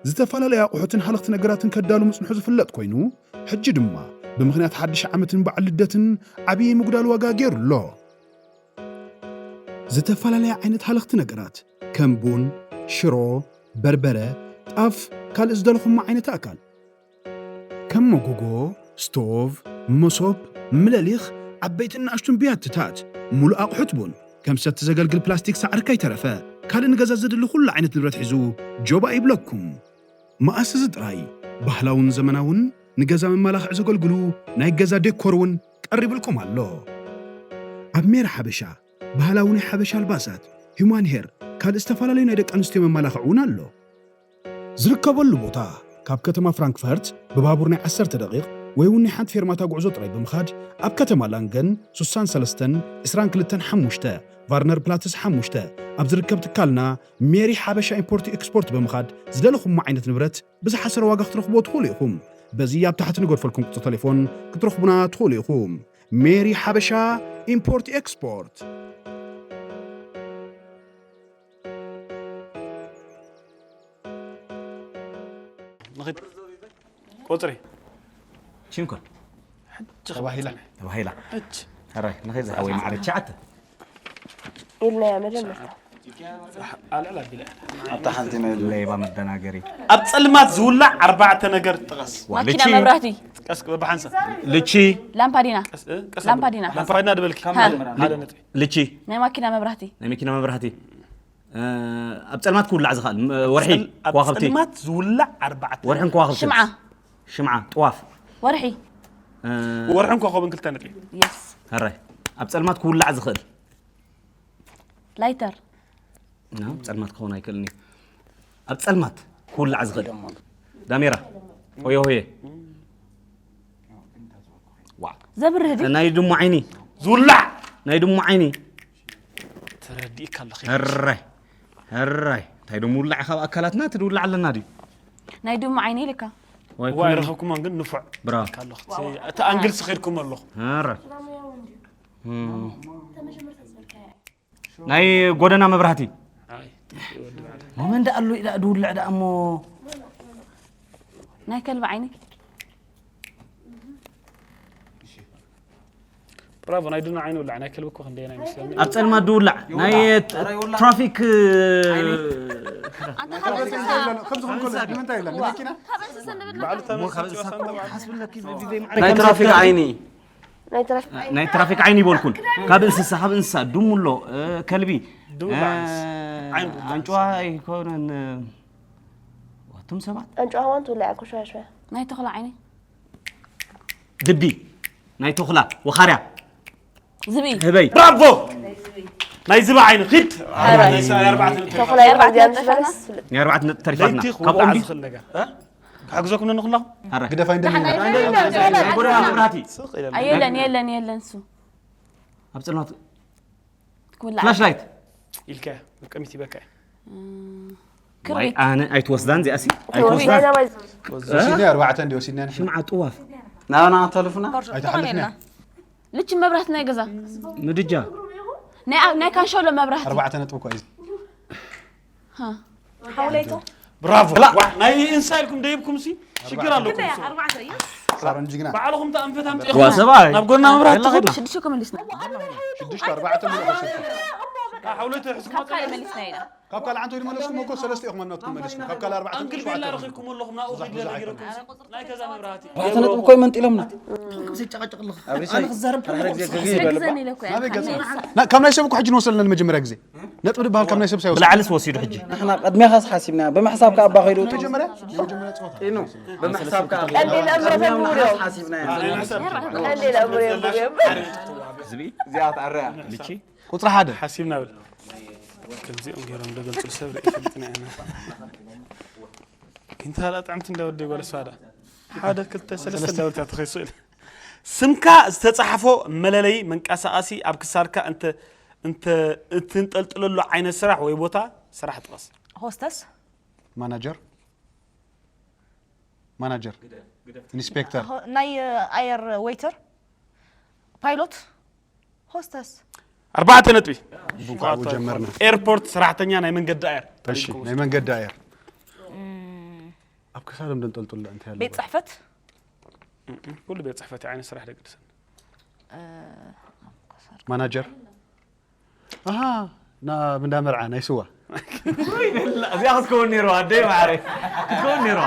ዝተፈላለያ ኣቑሑትን ሃለኽቲ ነገራትን ከዳሉ ምጽንሑ ዝፍለጥ ኮይኑ ሕጂ ድማ ብምኽንያት ሓድሽ ዓመትን በዓል ልደትን ዓብዪ ምጉዳል ዋጋ ገይሩ ኣሎ። ዝተፈላለያ ዓይነት ሃለኽቲ ነገራት ከም ቡን፣ ሽሮ፣ በርበረ፣ ጣፍ፣ ካልእ ዝደለኹሞ ዓይነት ኣእካል ከም መጎጎ፣ ስቶቭ፣ መሶብ፣ ምለሊኽ፣ ዓበይትን ንኣሽቱን ብያትታት፣ ሙሉእ ኣቑሑት ቡን፣ ከም ሰቲ ዘገልግል ፕላስቲክ ሳዕሪ ከይተረፈ፣ ካልእ ንገዛ ዘድሊ ኩሉ ዓይነት ንብረት ሒዙ ጆባእ ይብለኩም። መኣስ እዚ ጥራይ፣ ባህላውን ዘመናውን ንገዛ መመላኽዒ ዘገልግሉ ናይ ገዛ ዴኮር እውን ቀሪብልኩም ኣሎ። ኣብ ሜራ ሓበሻ፣ ባህላዊ ናይ ሓበሻ ኣልባሳት፣ ሂዩማን ሄር፣ ካልእ ዝተፈላለዩ ናይ ደቂ ኣንስትዮ መመላኽዒ እውን ኣሎ። ዝርከበሉ ቦታ፣ ካብ ከተማ ፍራንክፈርት ብባቡር ናይ ዓሰርተ ደቂቕ ወይ እውን ናይ ሓንቲ ፌርማታ ጉዕዞ ጥራይ ብምኻድ፣ ኣብ ከተማ ላንገን ሱሳን ሰለስተን ዕስራን ክልተን ሓሙሽተ፣ ቫርነር ፕላትስ ሓሙሽተ፣ ኣብ ዝርከብ ትካልና ሜሪ ሓበሻ ኢምፖርት ኤክስፖርት ብምኻድ ዝደለኹሞ ዓይነት ንብረት ብዝሓሰረ ዋጋ ክትረኽብዎ ትኽእሉ ኢኹም። በዚ ኣብ ታሕቲ ንገድፈልኩም ቁጽሪ ቴሌፎን ክትረኽቡና ትኽእሉ ኢኹም። ሜሪ ሓበሻ ኢምፖርት ኤክስፖርት። ንኺድ ቁፅሪ ቺንኮን ተባሂላ ተባሂላ ሕጂ ሕራይ ንኸይ ዝሓወይ ማዕረ ትሽዓተ ኢልናያ መጀመርታ። ኣልዕል ኣቢለ ኣብታ ሓንቲ ናይ ሌባ መደናገሪ ኣብ ፀልማት ዝውላዕ ኣርባዕተ ነገር ጥቐስ። ማኪና መብራህቲ ቀስ በብሓንሳብ ልቺ ላምፓዲና ቀስ እ፣ ቀስ ላምፓዲና። ላምፓዲና ድበልኪ ሃ። ሓደ ነጥቢ። ልቺ ናይ ማኪና መብራህቲ ናይ መኪና መብራህቲ እ፣ ኣብ ፀልማት ክውላዕ ዝኽእል ም- ወርሒ ኣብ ከዋኽብቲ ፀልማት ዝውላዕ ኣርባዕተ ወርሕን ከዋኽብቲ ሽምዓ ሽምዓ ጥዋፍ ወርሒ እ፣ ወርሕን ኮኸብን ክልተ ነጥቢ። የስ ሕራይ ኣብ ፀልማት ክውላዕ ዝኽእል ላይተር ናብ ጸልማት ክኸውን ኣይክእልን እዩ። ኣብ ጸልማት ክውላዕ ዝኽእል ዳሜራ ሆየ ሆየ ዋ ዘብርህ ድዩ? ናይ ድሙ ዓይኒ ዝውላዕ ናይ ድሙ ዓይኒ ተረዲእካ ኣለኺ። ሕራይ ሕራይ እንታይ ድሙ ውላዕ ካብ ኣካላትና ትድውላዕ ኣለና ድዩ ናይ ድሙ ዓይኒ ኢልካ ወይ እዋ ኣይረኸብኩማን ግን ንፉዕ ብራቮ ኣለኹ። እቲ ኣንግልስ ኸድኩም ኣለኹ። ሕራይ ናይ ጎደና መብራህቲ ኣይ መመን ደኣ ኣሎ ኢዳ ድውልዕ ደኣ እሞ ናይ ከልቢ ዓይኒ ብራቮ። ናይ ድና ዓይኒ ውላዕ ናይ ከልቢ እኮ ክንደየና ይመስለኒ። ኣብ ጸልማት ድውላዕ ናይ ትራፊክ ኣንተ ካብ እንስሳ ከምዚ ክንከሎ ንምንታይ ኢላ ንመኪና ካብ እንስሳ ንብል ባዕሉ እሞ ካብ እንስሳ እኮ ሓስብለኪ ብዘይ ናይ ትራፊክ ዓይኒ ናይ ትራፊክ ናይ ትራፊክ ዓይኒ ይበልኩን ካብ እንስሳ ካብ እንስሳ ድሙ ኣሎ እ፣ ከልቢ ድሙ እ፣ በዓል እንስሳ። ዓይኒ ኣንጭዋ ይኮነን እ፣ ኣቱም ሰባት ኣንጭዋ ከማን ትውላዕ ኮሽዋሽዋ ናይ ተኽላ ዓይኒ ድቢ ናይ ተኹላ ወኻርያ ዝብኢ ህበይ ብራቮ ናይ ዝባ ዓይኒ ኪድ ናይ ሰብኣይ ኣርባዕተ ነጥቢ ተኽላይ ኣርባዕተ ከዚኣ ነጥቢ ዝበለስ ናይ ኣርባዕተ ነጥቢ ተሪፋትና ለይቲ ካብኦም ክውጣዕ ድዩ ዝኽእል ነገር እ? ክሕግዘኩም ዶ ንኹላኹም ግደፋ እንደኒ ናይ ጎደና መብራህቲ ስቕ ኢለ ኣየለን የለን የለን ሱ ኣብ ጸልማት ክውላዕ ፍላሽ ላይት ኢልካ ቅሚት ይበካ ዋይ ክርቢት ኣነ ኣይትወስዳን እዚኣሲ ወሲድና ኣይትወስዳን ማለት ወሲድና ኣርባዕተ እንዲ ወሲድና ንሕና ሽምዓ ጥዋፍ ናባና ከተልፉና ኣይተሓልፍና ልች መብራት ናይ ገዛ ምድጃ ናይ ኣብ- ናይ ካንሸሎ መብራህቲ ኣርባዕተ ነጥቢ እኳ እዩ ሃ። ብራቮ ናይ እንሳ ኢልኩም ደይብኩም ሲ ሽግር ኣለኩም ሳሮን ጅግና ባዕልኹም ተኣንፈት ዋ ኣምፅኹም ሰብኣይ ናብ ጎና መብራት ትኸዱ ሽዱሽተ ከመሊስና ሽዱሽተ ኣርባዕተ ምሉእ ወሲድኩም ሓውለተ ሕዝኩም ካብ ካልእ መሊስና ኢና ካብ ካልእ ዓንቶ ዝመለስኩም እኮ ሰለስተ ኢኹም ናትኩም መሊስኩም ካብ ካልእ ኣርባዕተ ኣንግል ቤላ ረኺብኩም ኣለኹም ናብኡ ኺድ ነጊረኩም ናይ ገዛ መብራህቲ ኣርባዕተ ነጥቢ ኮይ መንጢሎምና ከምዚ ጨቃጨቅ ኣለኹ ኣብሪሳይ ክዛረብ ሓደ ግዜ ግዜ ናበይ ገጽ ና- ካብ ናይ ሰብ እኮ ሕጂ ንወስደልና መጀመርያ ግዜ ነጥቢ ዝበሃል ካብ ናይ ሰብ ሳይወስድ ብላዕልስ ወሲዱ ሕጂ ንሕና ቅድሚኻስ ሓሲብና ብምሕሳብ ከኣ ኣባ ከይዱ መጀመርያ መጀመርያ ጸወታ ኢኑ ብምሕሳብ ከኣ ቀሊል ኣእምሮ ተንብሩ እዮም ሓሲብና ቀሊል ኣእምሮ የንብሩ እዮም ዝብኢ እዚኣ ትኣረያ ልቺ ቁፅሪ ሓደ ሓሲብና ብል ከምዚኦም ገይሮም ደገልፅሉ ሰብ ርኢ ፈልጥና ኢና ኪንታ ላ ጥዕምቲ እንዳወደ ጓል እሷ ዳ ሓደ ክልተ ሰለስተ እንዳበልካ ተኸይሱ ኢለ ስምካ ዝተፃሓፎ መለለይ መንቀሳቐሲ ኣብ ክሳድካ እንተ እንተ እትንጠልጥለሉ ዓይነት ስራሕ ወይ ቦታ ስራሕ ጥቐስ ሆስተስ ማናጀር ማናጀር ኢንስፔክተር ሆ- ናይ ኣየር ዌይተር ፓይሎት ሆስተስ ኣርባዕተ ነጥቢ ብንኳዕ ጀመርና ኤርፖርት ሰራሕተኛ ናይ መንገዲ ኣየር እሺ ናይ መንገዲ ኣየር ኣብ ክሳዶም ደንጠልጥሉ እንታይ ኣሎ ቤት ፅሕፈት ኩሉ ቤት ፅሕፈት ዓይነት ስራሕ ደቂ ደሰን ማናጀር ኣሃ ናብ እንዳ መርዓ ናይ ስዋ እዚኣ ክትከውን ነይርዋ ኣደይ ማዕረ ክትከውን ነይርዋ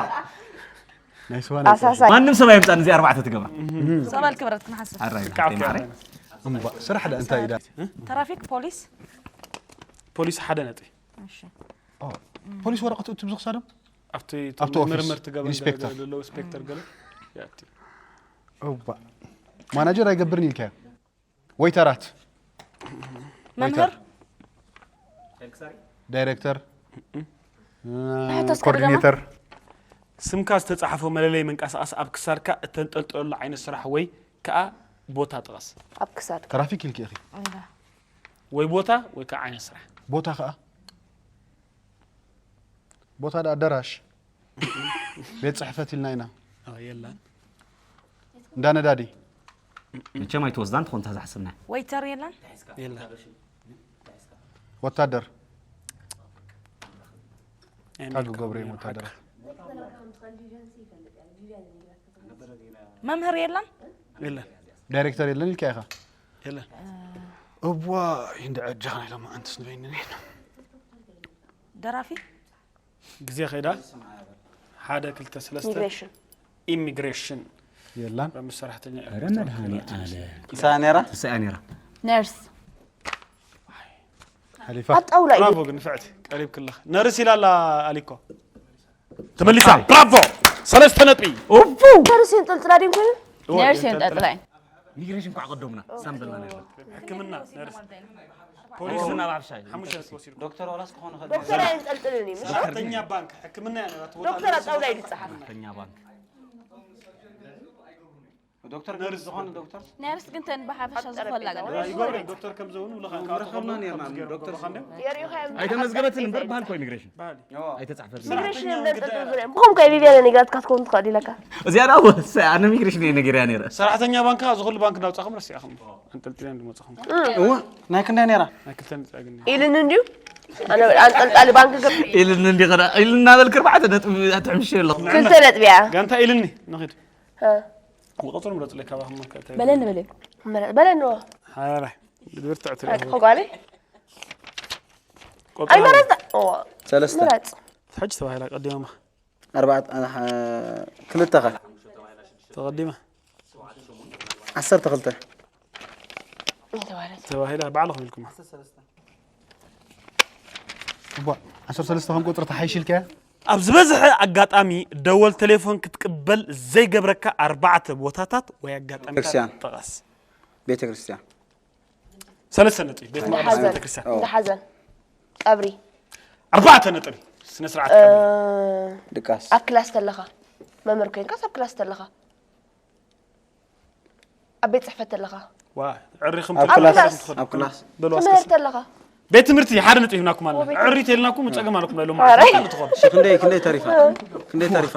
ናይ ስዋ ናይ ኣሳሳይ ማንም ሰብ ኣይምፃን እዚ ኣርባዕተ ትገባ ሰባል ክብረት ክንሓስብ ኣራይ ካብ ማዕረ እምባ ስራሕ ዳ እንታይ ኢዳ ትራፊክ ፖሊስ ፖሊስ ሓደ ነጥቢ እሺ ፖሊስ ወረቀቱ እትብ ዝክሳዶም ኣብቲ ኣብቲ ኦፊስ፣ ምርምር ትገበር ኢንስፔክተር። ዘለዉ ኢንስፔክተር ገለ ያቲ እባ ማናጀር ኣይገብርን ኢልካዮ ወይተራት መምህር ዳይሬክተር ሕቶ እስከ ኮኦርዲኔተር ስምካ ዝተፃሓፎ መለለይ መንቀሳቐሲ ኣብ ክሳድካ እተንጠልጠለሉ ዓይነት ስራሕ ወይ ከዓ ቦታ ጥቐስ ኣብ ክሳድ ትራፊክ ኢልኪ ኢኺ ወይ ቦታ ወይ ከዓ ዓይነት ስራሕ ቦታ ከዓ ቦታ ዳ ኣዳራሽ ቤት ፅሕፈት ኢልና ኢና አ፣ የላን እንዳ ነዳዲ መቸም ኣይትወስዳን ትኾን እታ ዝሓስብና ወይተር የለን የላን ወታደር ካብ ገብሩ እዮም ወታደር መምህር የለን የለን ዳይሬክተር የለን ኢልካ ኢኻ የለን እዋ እንደ ዕጃኻ ናይ ሎማዓንትስ ንበይኒ ነይና ደራፊ ግዜ ከይዳ ሓደ ክልተ ሰለስተ ኢሚግሬሽን ኢሚግሬሽን የላን በምስ ሰራሕተኛ ረ መድሃኒ ኣለ ክሳ ነራ ተሰያ ነራ ነርስ ሓሊፋ ኣብ ጣውላ እዩ ብራቮ ግን ንፍዕቲ ቀሪብ ክለኻ ነርስ ኢላ ኣላ ኣሊኮ ተመሊሳ ብራቮ ሰለስተ ነጥቢ ነርስ የንጠልጥላ ድም ኮይኑ ነርስ የንጠልጥላይ ኢሚግሬሽን ኳዕ ቀዶምና ሳምበልና ነርና ሕክምና ነርስ ፖሊስ ናብ ኣብሻይ ሓሙሽተ ነጥቢ ወሲዱ ዶክተር ዋላስ ክኾኑ ዶክተር ኣየንጠልጥልን እዩ ምሽ ሰራሕተኛ ባንክ ሕክምና እያ ነራት ዶክተር ኣብ ጣውላ እዩ ዝፀሓፍ ተኛ ባንክ ዶክተር ዝኾነ ዶክተር ነርስ ግን ተን ብሓፈሻ ዝኾላ ገለ ይገብረ ዶክተር ከም ዘውን ብለኻ ረኸብና ነርና ዶክተር የርእኻ ኣይተመዝገበትን እምበር ባህል ኮ ኢሚግሬሽን ባህል ኣይተፃሕፈት ኢሚግሬሽን እዮም ዘንጠልጥሉ ዙሪኦም ብኹም ከ ቢብያ ነኒጋት ካትከውን ትኽእል ኢለካ እዚኣ ዳ ወሳ ኣነ ኢሚግሬሽን እየ ነጊርያ ነይረ ሰራሕተኛ ባንክ ዝኾሉ ባንክ ናውፃኹም ረሲዕኹም ኣንጠልጥልያ እንድመፅኹም እወ ናይ ክንደይ ነራ ናይ ክልተ ነጥቢ ኣግኒ ኢልኒ እንድዩ ኣነ ኣንጠልጣሊ ባንክ ገብ ኢልኒ እንዲ ኸዳ ኢልና በልክ ኣርባዕተ ነጥቢ ኣትሕምሽ ኣለኹ ክልተ ነጥቢ እያ ጋንታ ኢልኒ ንኺድ እ። ወቀፅሩ ምረፅለይ ካባኹም መከተ በለኒ በለኒ በለኒ ሓራይ ብርትዕ ትርኢ ጓለይ ቆፅሩ ኣይመረፅና እዋ ሰለስተ። ምረፅ። ሕጂ ተባሂላ ቀዲማ ኣርባዕተ ኣሓ- ክልተኸ ተቐዲማ ዓሰርተ ክልተ። ተባረክ። ተባሂላ ባዕልኹም ኢልኩማ። እቧ ዓሰርተ ሰለስተ ከም ቁፅሪ ተሓይሽልከያ ኣብ ዝበዝሐ ኣጋጣሚ ደወል ቴሌፎን ክትቅበል ዘይገብረካ ኣርባዕተ ቦታታት ወይ ኣጋጣሚታት ክርስቲያን። ጠቐስ። ቤተ ክርስቲያን። ሰለስተ ነጥቢ ቤት መቕደስ ሓዘን ቤተክርስትያን። እንዳ ሓዘን ቀብሪ ኣርባዕተ ነጥቢ ስነ ስርዓት ቀብሪ። እ፣ ድቃስ። ኣብ ክላስ ተለኻ መምህር ኮይንካስ ኣብ ክላስ ተለኻ ኣብ ቤት ፅሕፈት ተለኻ ዋ ዕሪኹም ኣብ ትኾኑ ክላስ ትኾኑ ትኾኑ። ኣብ ክላስ በሉ ትምህርት ኣስከስ ተለኻ ቤት ትምህርቲ ሓደ ነጥቢ ሂብናኩም ኣለና። ዕሪት የልናኩም ጸገም ኣለኩም ኢሎም ኣረ። ማለት ትኾኑ። እሺ ክንደይ ክንደይ ተሪፋ? ክንደይ ተሪፋ?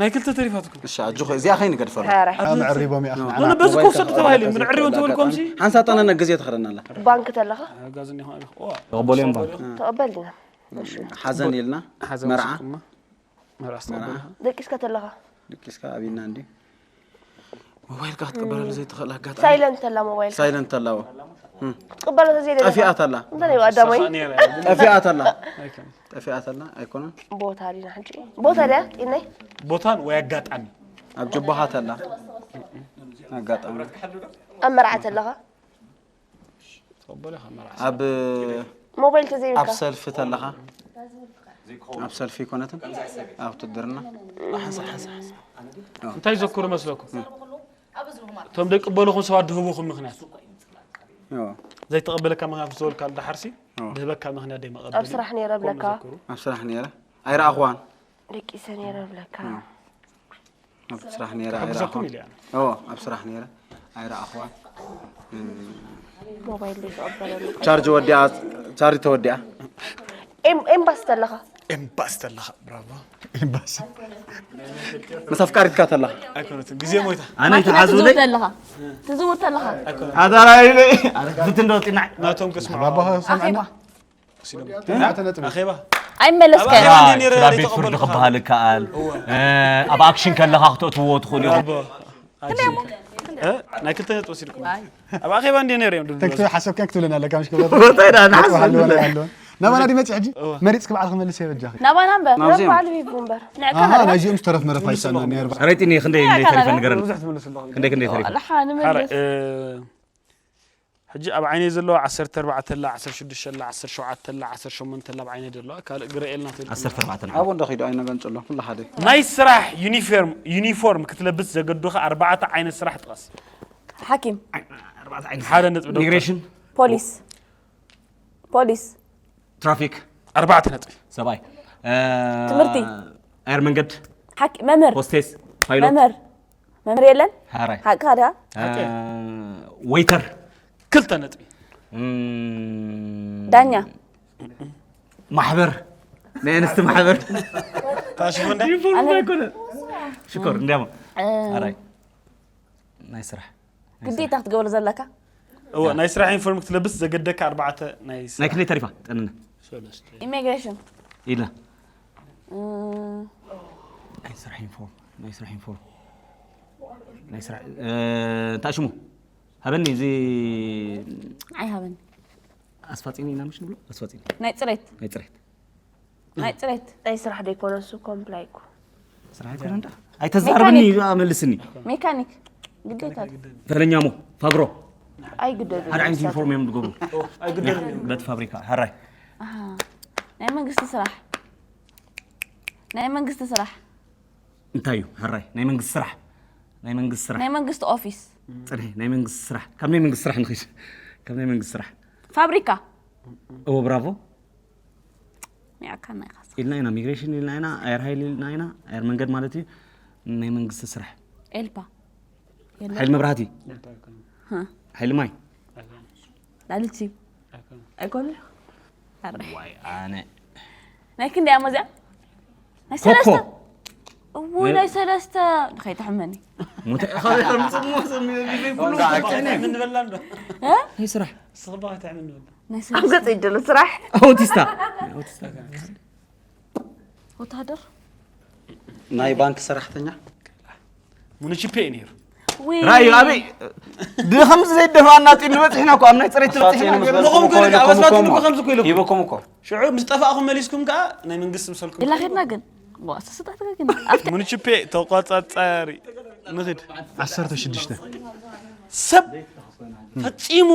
ናይ ክልተ ተሪፋትኩም። እሺ ኣጆኹ እዚኣ ከይንገድፈሉ። ኧረ። ኣነ ዕሪቦም ይኣኽል ኖ በዚ ክውሰድ ተባሂሉ ምንዕሪቦም ተበልኩም ሲ ሓንሳ ጠነ ነግዜ ተኸደናላ። ባንክ ተለኻ ጋዝ እንዲኹም ኣለኹ። ተቐበልዮም ባንክ ተቐበል ዲና ሓዘን ኢልና ሓዘን መርዓ ስኩማ መርዓ መርዓ ስተቐበልካ። ደቂስካ ተለኻ ድቂስካ ኣብና እንዲ ሞባይልካ ክትቀበለሉ ዘይትኽእል ኣጋጣሚ ሳይለንት ተላ ሞባይል ሳይለንት ተላዎ ክትቀበሎ ተዘይለ ጠፊኣት ኣላ እንታይ እዩ ኣዳማይ ነረ ጠፊኣት ኣላ ኣይኮነ ጠፊኣት ኣላ ኣይኮነን ቦታ ዲና ሕጂ ቦታ ድያ ኢነይ ቦታን ወይ ኣጋጣሚ ኣብ ጀቦሃት ኣላ ኣጋጣሚ ኣብ መርዓ ተለኻ ተቐበለ ካብ መርዓ ኣብ ሞባይል ኣብ ተዘይብልካ ሰልፊ ተለኻ ኣብ ሰልፊ ኣይኮነትን ኣብ ውትድርና ሓንሳ ሓንሳ ሓንሳ እንታይ ዘክሩ መስለኩም? እቶም ደቂ በለኹም ሰባት ድህቡኹም ምኽንያት ዮ ዘይተቐበለካ ምኽንያት ምስ ዝበልካ ድሓርሲ ድህበካ ምኽንያት ደይመቐበል ኣብ ስራሕ ነይረ ብለካ ኣብ ስራሕ ነይረ ኣይረኣኽዋን ደቂሰ ነይረ ብለካ ኣብ ስራሕ ነይረ ክሕግዘኩም ኣይረኣኽዋን ኢለ እያ። ኦ ኣብ ስራሕ ነይረ ኣይረኣኽዋን ሞባይል ዘይተቐበለሉ ቻርጅ ወዲኣ ቻርጅ ተወዲኣ ኤም- ኤምባሲ ተለኻ ኤምባሲ ተለኻ ብራቮ ኤምባሲ ምስ ኣፍቃሪትካ ተለኻ ኣይኮነትን ግዜ ሞይታ ኣነ ማኪና ተሓዝብለይ ትዝውር ተለኻ ትዝውር ተለኻ ኣታላይለይ ፍትን ዶ ጢናዕ ናቶም ከስምዑ ባባ ሰምዕና ኣኼባ ኣርባዕተ ነጥቢ ኣኼባ ኣይመለስከ ኣባኺ ባንዴራ ስራ ቤት ዘይተቐበልኩ ፍርዲ ክበሃል ይከኣል ኣብ ኣክሽን ከለኻ ክትእትዎ ትኽእሉ ኢኹም ኣቦ ኣጂ እ ናይ ክልተ ነጥቢ ወሲድኩም ኣብ ኣኼባ እንዲ ነይረ እዮም ድብሉ ተክቶ ሓሰብካ ክትብለና ኣለካ ምሽ ክብለ እንታይ ዳ ንሓስብ ኣለወን ኣለወን ናባና ዲ መፅእ ሕጂ እወ። መሪፅክ ባዕልክ መልስ የበጃኺ ናባና እምበር ናብዚኦም። ባዕሉ ሂቡ እምበር ንዕካ ኣሃ ናይዚኦም ዝተረፍ መረፍ ኣይሳና ነርባ ረይጢኒ ክንደይ እንታይ ተሪፈ ካናዳ? ንገረን ብዙሕ ክንደይ ክንደይ ተሪፈ ሓ ንምልስ ሕጂ ኣብ ዓይነይ ዘለዋ ዓሰርተ ኣርባዕተ ኣላ ዓሰርተ ሽዱሽተ ኣላ ዓሰርተ ሸውዓተ ኣላ ዓሰርተ ሸሞንተ ኣላ ኣብ ዓይነይ ዘለዋ ካልእ ግረኤልና ትብል ዓሰርተ ኣርባዕተ ኣብኡ እንዶ ኺዱ ኣይነገንፅሎ ኩሉ ሓደ ናይ ስራሕ ዩኒፎርም ዩኒፎርም ክትለብስ ዘገዱኻ ኣርባዕተ ዓይነት ስራሕ ጥቀስ። ሓኪም ሓደ ነጥቢ ዶክተር። ኢሚግሬሽን ፖሊስ ፖሊስ ትራፊክ ኣርባዕተ ነጥቢ ሰብኣይ ትምህርቲ። ኣየር መንገድ ሓኪ መምህር ሆስቴስ ፓይሎት መምህር መምህር የለን ሓራይ ሓቂ ካዳ ወይተር ክልተ ነጥቢ ዳኛ ማሕበር ናይ ኣንስቲ ማሕበር ታሽፉ እንደ ዩኒፎርም ኣይኮነ ሽኮር እንዲያሞ ሓራይ ናይ ስራሕ ግዴታ ክትገብሮ ዘለካ እወ ናይ ስራሕ ዩኒፎርም ክትለብስ ዘገደካ ኣርባዕተ ናይ ናይ ክንደይ ተሪፋ ጠንነ ሰለስተ ኢሚግሬሽን ኢለ እም፣ ናይ ስራሕ ዩኒፎርም ናይ ስራሕ ዩኒፎርም ናይ ስራሕ እንታይ ሽሙ ሃበኒ እዚ ኣይሃበኒ ኣስፋፂኒ ኢና ምሽ ንብሎ ኣስፋፂኒ ናይ ፅሬት ናይ ፅሬት ናይ ፅሬት ናይ ስራሕ ደይኮነ እሱ ኮምፕላይ እኮ ስራሕ ኣይኮነ እንዳ ኣይተዛርብኒ መልስኒ ሜካኒክ ግዴታ እዩ። ፈለኛሞ ፋብሮ ኣይግደዱ ሓደ ዓይነት ዩኒፎርም እዮም ዝገብሩ ኣይግደድን እዩ በቲ ፋብሪካ ሓራይ ኣሃ። ናይ መንግስቲ ስራሕ ናይ መንግስቲ ስራሕ እንታይ እዩ ሓራይ ናይ መንግስቲ ስራሕ ናይ መንግስቲ ስራሕ ናይ መንግስቲ ኦፊስ ፅንሒ ናይ መንግስቲ ስራሕ ካብ ናይ መንግስቲ ስራሕ ንኽሽ ካብ ናይ መንግስቲ ስራሕ ፋብሪካ እዎ ብራቮ ሚያካ ናይ ካሳ ኢልና ኢና ሚግሬሽን ኢልና ኢና ኣየር ሃይል ኢልና ኢና ኣየር መንገድ ማለት እዩ ናይ መንግስቲ ስራሕ ኤልፓ የለ ሓይሊ መብራህቲ ሃ። ሓይሊ ማይ ላልቺ ኣይኮነ ዋይ ኣነ ናይ ክንደይ ኣሞ እዚኣ ናይ ኮኮ ሰለስተ እዎ ናይ ሰለስተ ንኸይትሕመኒ ሙተ ኻበይ ከምጽሞ ሰሚለ ቢበይ ኩሉ ምን ንበላ እንዶ ናይ ስራሕ ስኽባ ትሕምን ንበላ ናይ ሰለስተ ኣብ ገጽ ይደሎ ስራሕ ኣውቲስታ ኣውቲስታ ወታደር ናይ ባንክ ሰራሕተኛ ሙኒቺፔ እዩ ነይሩ ራእዩ ኣበይ ድኸምዚ ዘይደፋና ጢሉ በፂሕና እኮ ኣብ ናይ ፅሬት በፂሕና ንኹም ግን ኣበስባትን እኮ ከምዚ እኮ ኢሎም ሂበኩም እኮ ሽዑ ምስ ጠፋእኹም መሊስኩም ከዓ ናይ መንግስቲ ምሰልኩም ኢላ ኸድና ግን ስስጣትካ ግን ኣብቲ ሙኒችፔ ተቋፃፃሪ ንኽድ ዓሰርተ ሽዱሽተ ሰብ ፈፂሙ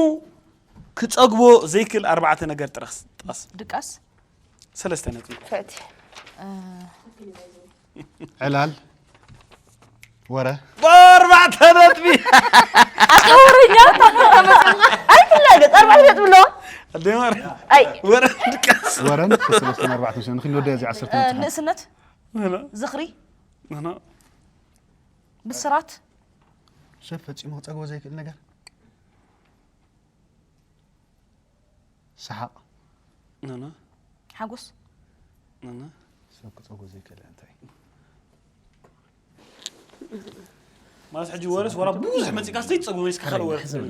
ክፀግቦ ዘይክእል ኣርባዕተ ነገር ጥረስ ጥቐስ ድቃስ ሰለስተ ነጥቢ ፈእቲ ዕላል ወረ ብኣርባዕተ ነጥቢ ኣታወረኛ ኣይትላገፅ ኣርባዕተ ነጥቢ ኣለዋ ኣደማር ኣይ ወረ ድቃስ ወረን ሰለስተ ኣርባዕተ ሰነ ንክንወደ እዚ ዓሰርተ ነጥቢ ንእስነት ዝኽሪ ንሕና ብስራት ሰብ ፈፂሙ ክፀግቦ ዘይክእል ነገር ሰሓቕ ንሕና ሓጎስ ንሕና ሰብ ክፀግቦ ዘይክእል እንታይ ማለት ሕጂ ወረስ ወራ ብዙሕ መፂእካ ዘይትፀግቦ መሊስካ ካልእ ወረ ክትብል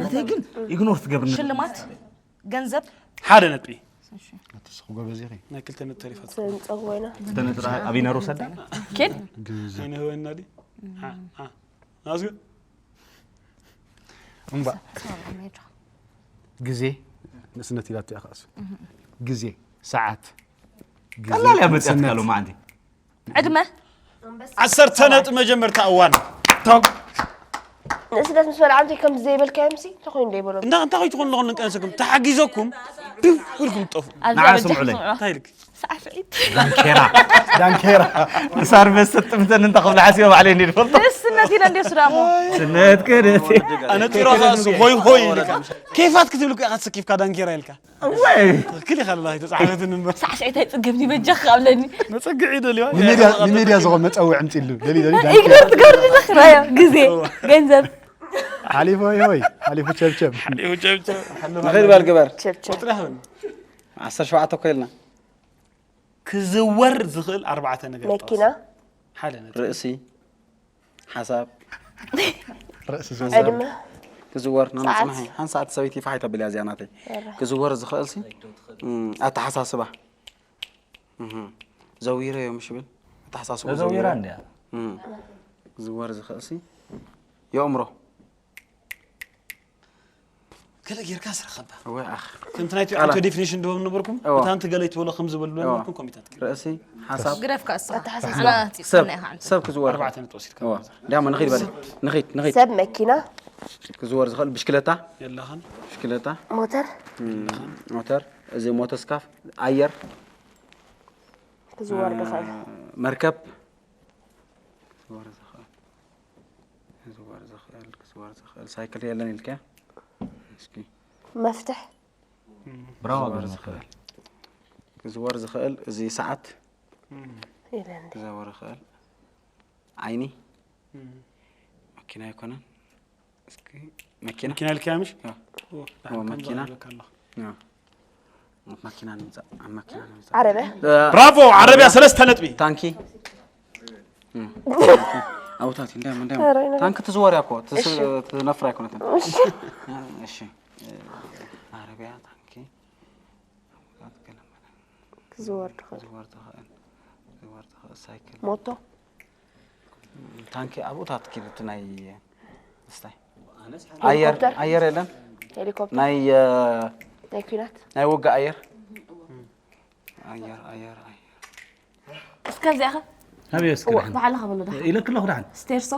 ናተይ ግን ኢግኖር ትገብርኒ ሽልማት ገንዘብ ሓደ ነጥቢ ኣትስኹ ጎበዝ ኢኺ ናይ ክልተ ነጥቢ ተሪፋት ንፀግቦ ኢና ተነጥራ ኣቢና ሮሰዳ ኬድ ኣይንህበና ድዩ ሓ- ሓ- ናዝጉ እምባ ግዜ ንእስነት ኢላቶ እያ ከኣሱ ግዜ ሰዓት ግዜ ቀላል እያ መፅያ ንእስነት። ትካሉ ማዓንቲ ዕድመ ዓሰርተ ነጥቢ መጀመርታ እዋን ቶግ ንእስነት ምስ በልዓ እንታይ ከምዚ ዘይበልካዮም ሲ እንታይ ኮይኑ ደይበሎ እንዳ እንታይ ኮይትኾን ኣለኹም ንቀንሰኩም ተሓጊዘኩም ድው ኢልኩም ትጠፉ ኣብዚ ንዓ ኣበጃ ስምዑለይ። ክትስምዑ። እንታይ ኢልክ ሳዕስዒት ዳንኬራ ዳንኬራ ምሳር መሰጥ ጥምተን እንተ ክብላ ሓሲበ ባዕለይ እንዲ ዝፈልጦ ንእስነት ኢለ እንዲ ስዳሞ ስነት ክደት ኣነ ፂሮ ከኣሱ ሆይ ሆይ ኢልካ ኬፋት ክትብል እኮ ኢኻ ተሰኪፍካ ዳንኬራ ኢልካ ወይ ትክክል ኢኻ ለላ ኣይተፃሓፈትን እምበር ሳዕስዒት ኣይፅገብኒ በጃኻ ኣብለኒ መፀግዒ ደልዋ ንሜድያ ንሜድያ ዝኾን መፀውዒ ኣምፅሉ ደሊ ደሊ ዳንኬራ ኢግኖር ትገብርኒ ኽራዮ ግዜ ገንዘብ ሓሊፉ ሆይ ሆይ ሓሊፉ ቸብቸብ ንኽእል በል ግበር ቸብቸብ ዓሰርተ ሸውዓተ እኮ ኢልና ክዝወር ዝኽእል ኣርባዕተ ነገር መኪና ሓደ ነጥቢ ርእሲ ሓሳብ ርእሲ ዕድመ ክዝወር ና ሰዓት። ፅናሒ ሓንቲ ሰዓት ሰበይቲ ፋሕ ኣይተብል እያ እዚኣ ናተይ ክዝወር ዝኽእል ሲ እም፣ ኣተሓሳስባ እህ፣ ዘዊረ እዮም ሽብል ኣተሓሳስባ ተዘዊራ እንዲያ እም፣ ክዝወር ዝኽእል ሲ የእምሮ ገለ ጌርካ ስረኸባ ወይ ኣኽ ከምቲ ናይቲ ቃላት። ዓንቶ ዴፊኒሽን ድቦም ነበርኩም እዋ። እታ ንቲ ገለ ይትበሎ ከም ዝበሉ እዋ። ነበርኩም ኮሚታት ርእሲ ሓሳብ ግደፍካ እሳ ኣተሓሳስባ። ኣና ሰብ ፅና ኢኻ ሰብ ክዝወር ኣርባዕተ ነጥቢ ወሲድካ እዋ እንዲያሞ ንኺድ በል ንኺድ ንኺድ ሰብ መኪና ክዝወር ዝኽእል ብሽክለታ ሞተር ሞተር እዚ ሞተስካፍ ኣየር ክዝወር ዝኽእል መርከብ ክዝወር ዝኽእል ክዝወር ዝኽእል ክዝወር ዝኽእል ሳይክል የለን ኢልካ እስኪ መፍትሕ ብራዋ ክዝወር ዝኽእል ክዝወር ዝኽእል እዚ ሰዓት የለን ክዘወር ይኽእል ዓይኒ መኪና ኣይኮነን እስኪ መኪና መኪና ኢልካ ምሽ ያ። እዎ፣ መኪና። ያ። መኪና ንምፃእ ኣብ መኪና ንምፃእ ዓረብያ እ፣ ብራቮ ዓረብያ ሰለስተ ነጥቢ ታንኪ እም፣ ኣውታት እንዳም እንዳም ኧረ ኣይነበረን። ታንኪ ትዝወር እያ እኮ ትስ- እሺ። ትነፍር ኣይኮነትን እሺ እ፣ ዓረብያ ታንኪ ኣውታት ገለ መለ ክዝወር ትኽእል ክዝወር ትኽእል ክዝወር ትኽእል ሳይክል ሞቶ ታንኪ ኣብኡ ታትኪ እቲ ናይ ምስታይ ኣየር ሄሊኮፕተር ኣየር የለን ሄሊኮፕተር ናይ እ፣ ናይ ኩናት ናይ ውግእ ኣየር ኣየር ኣየር ኣየር እስከ እዚኣኸ ሃበዮ እስኪ ደሓን ባዕልኻ በሎ ዳ ኢለክ ኣለኹ ደሓን ስቴርሶ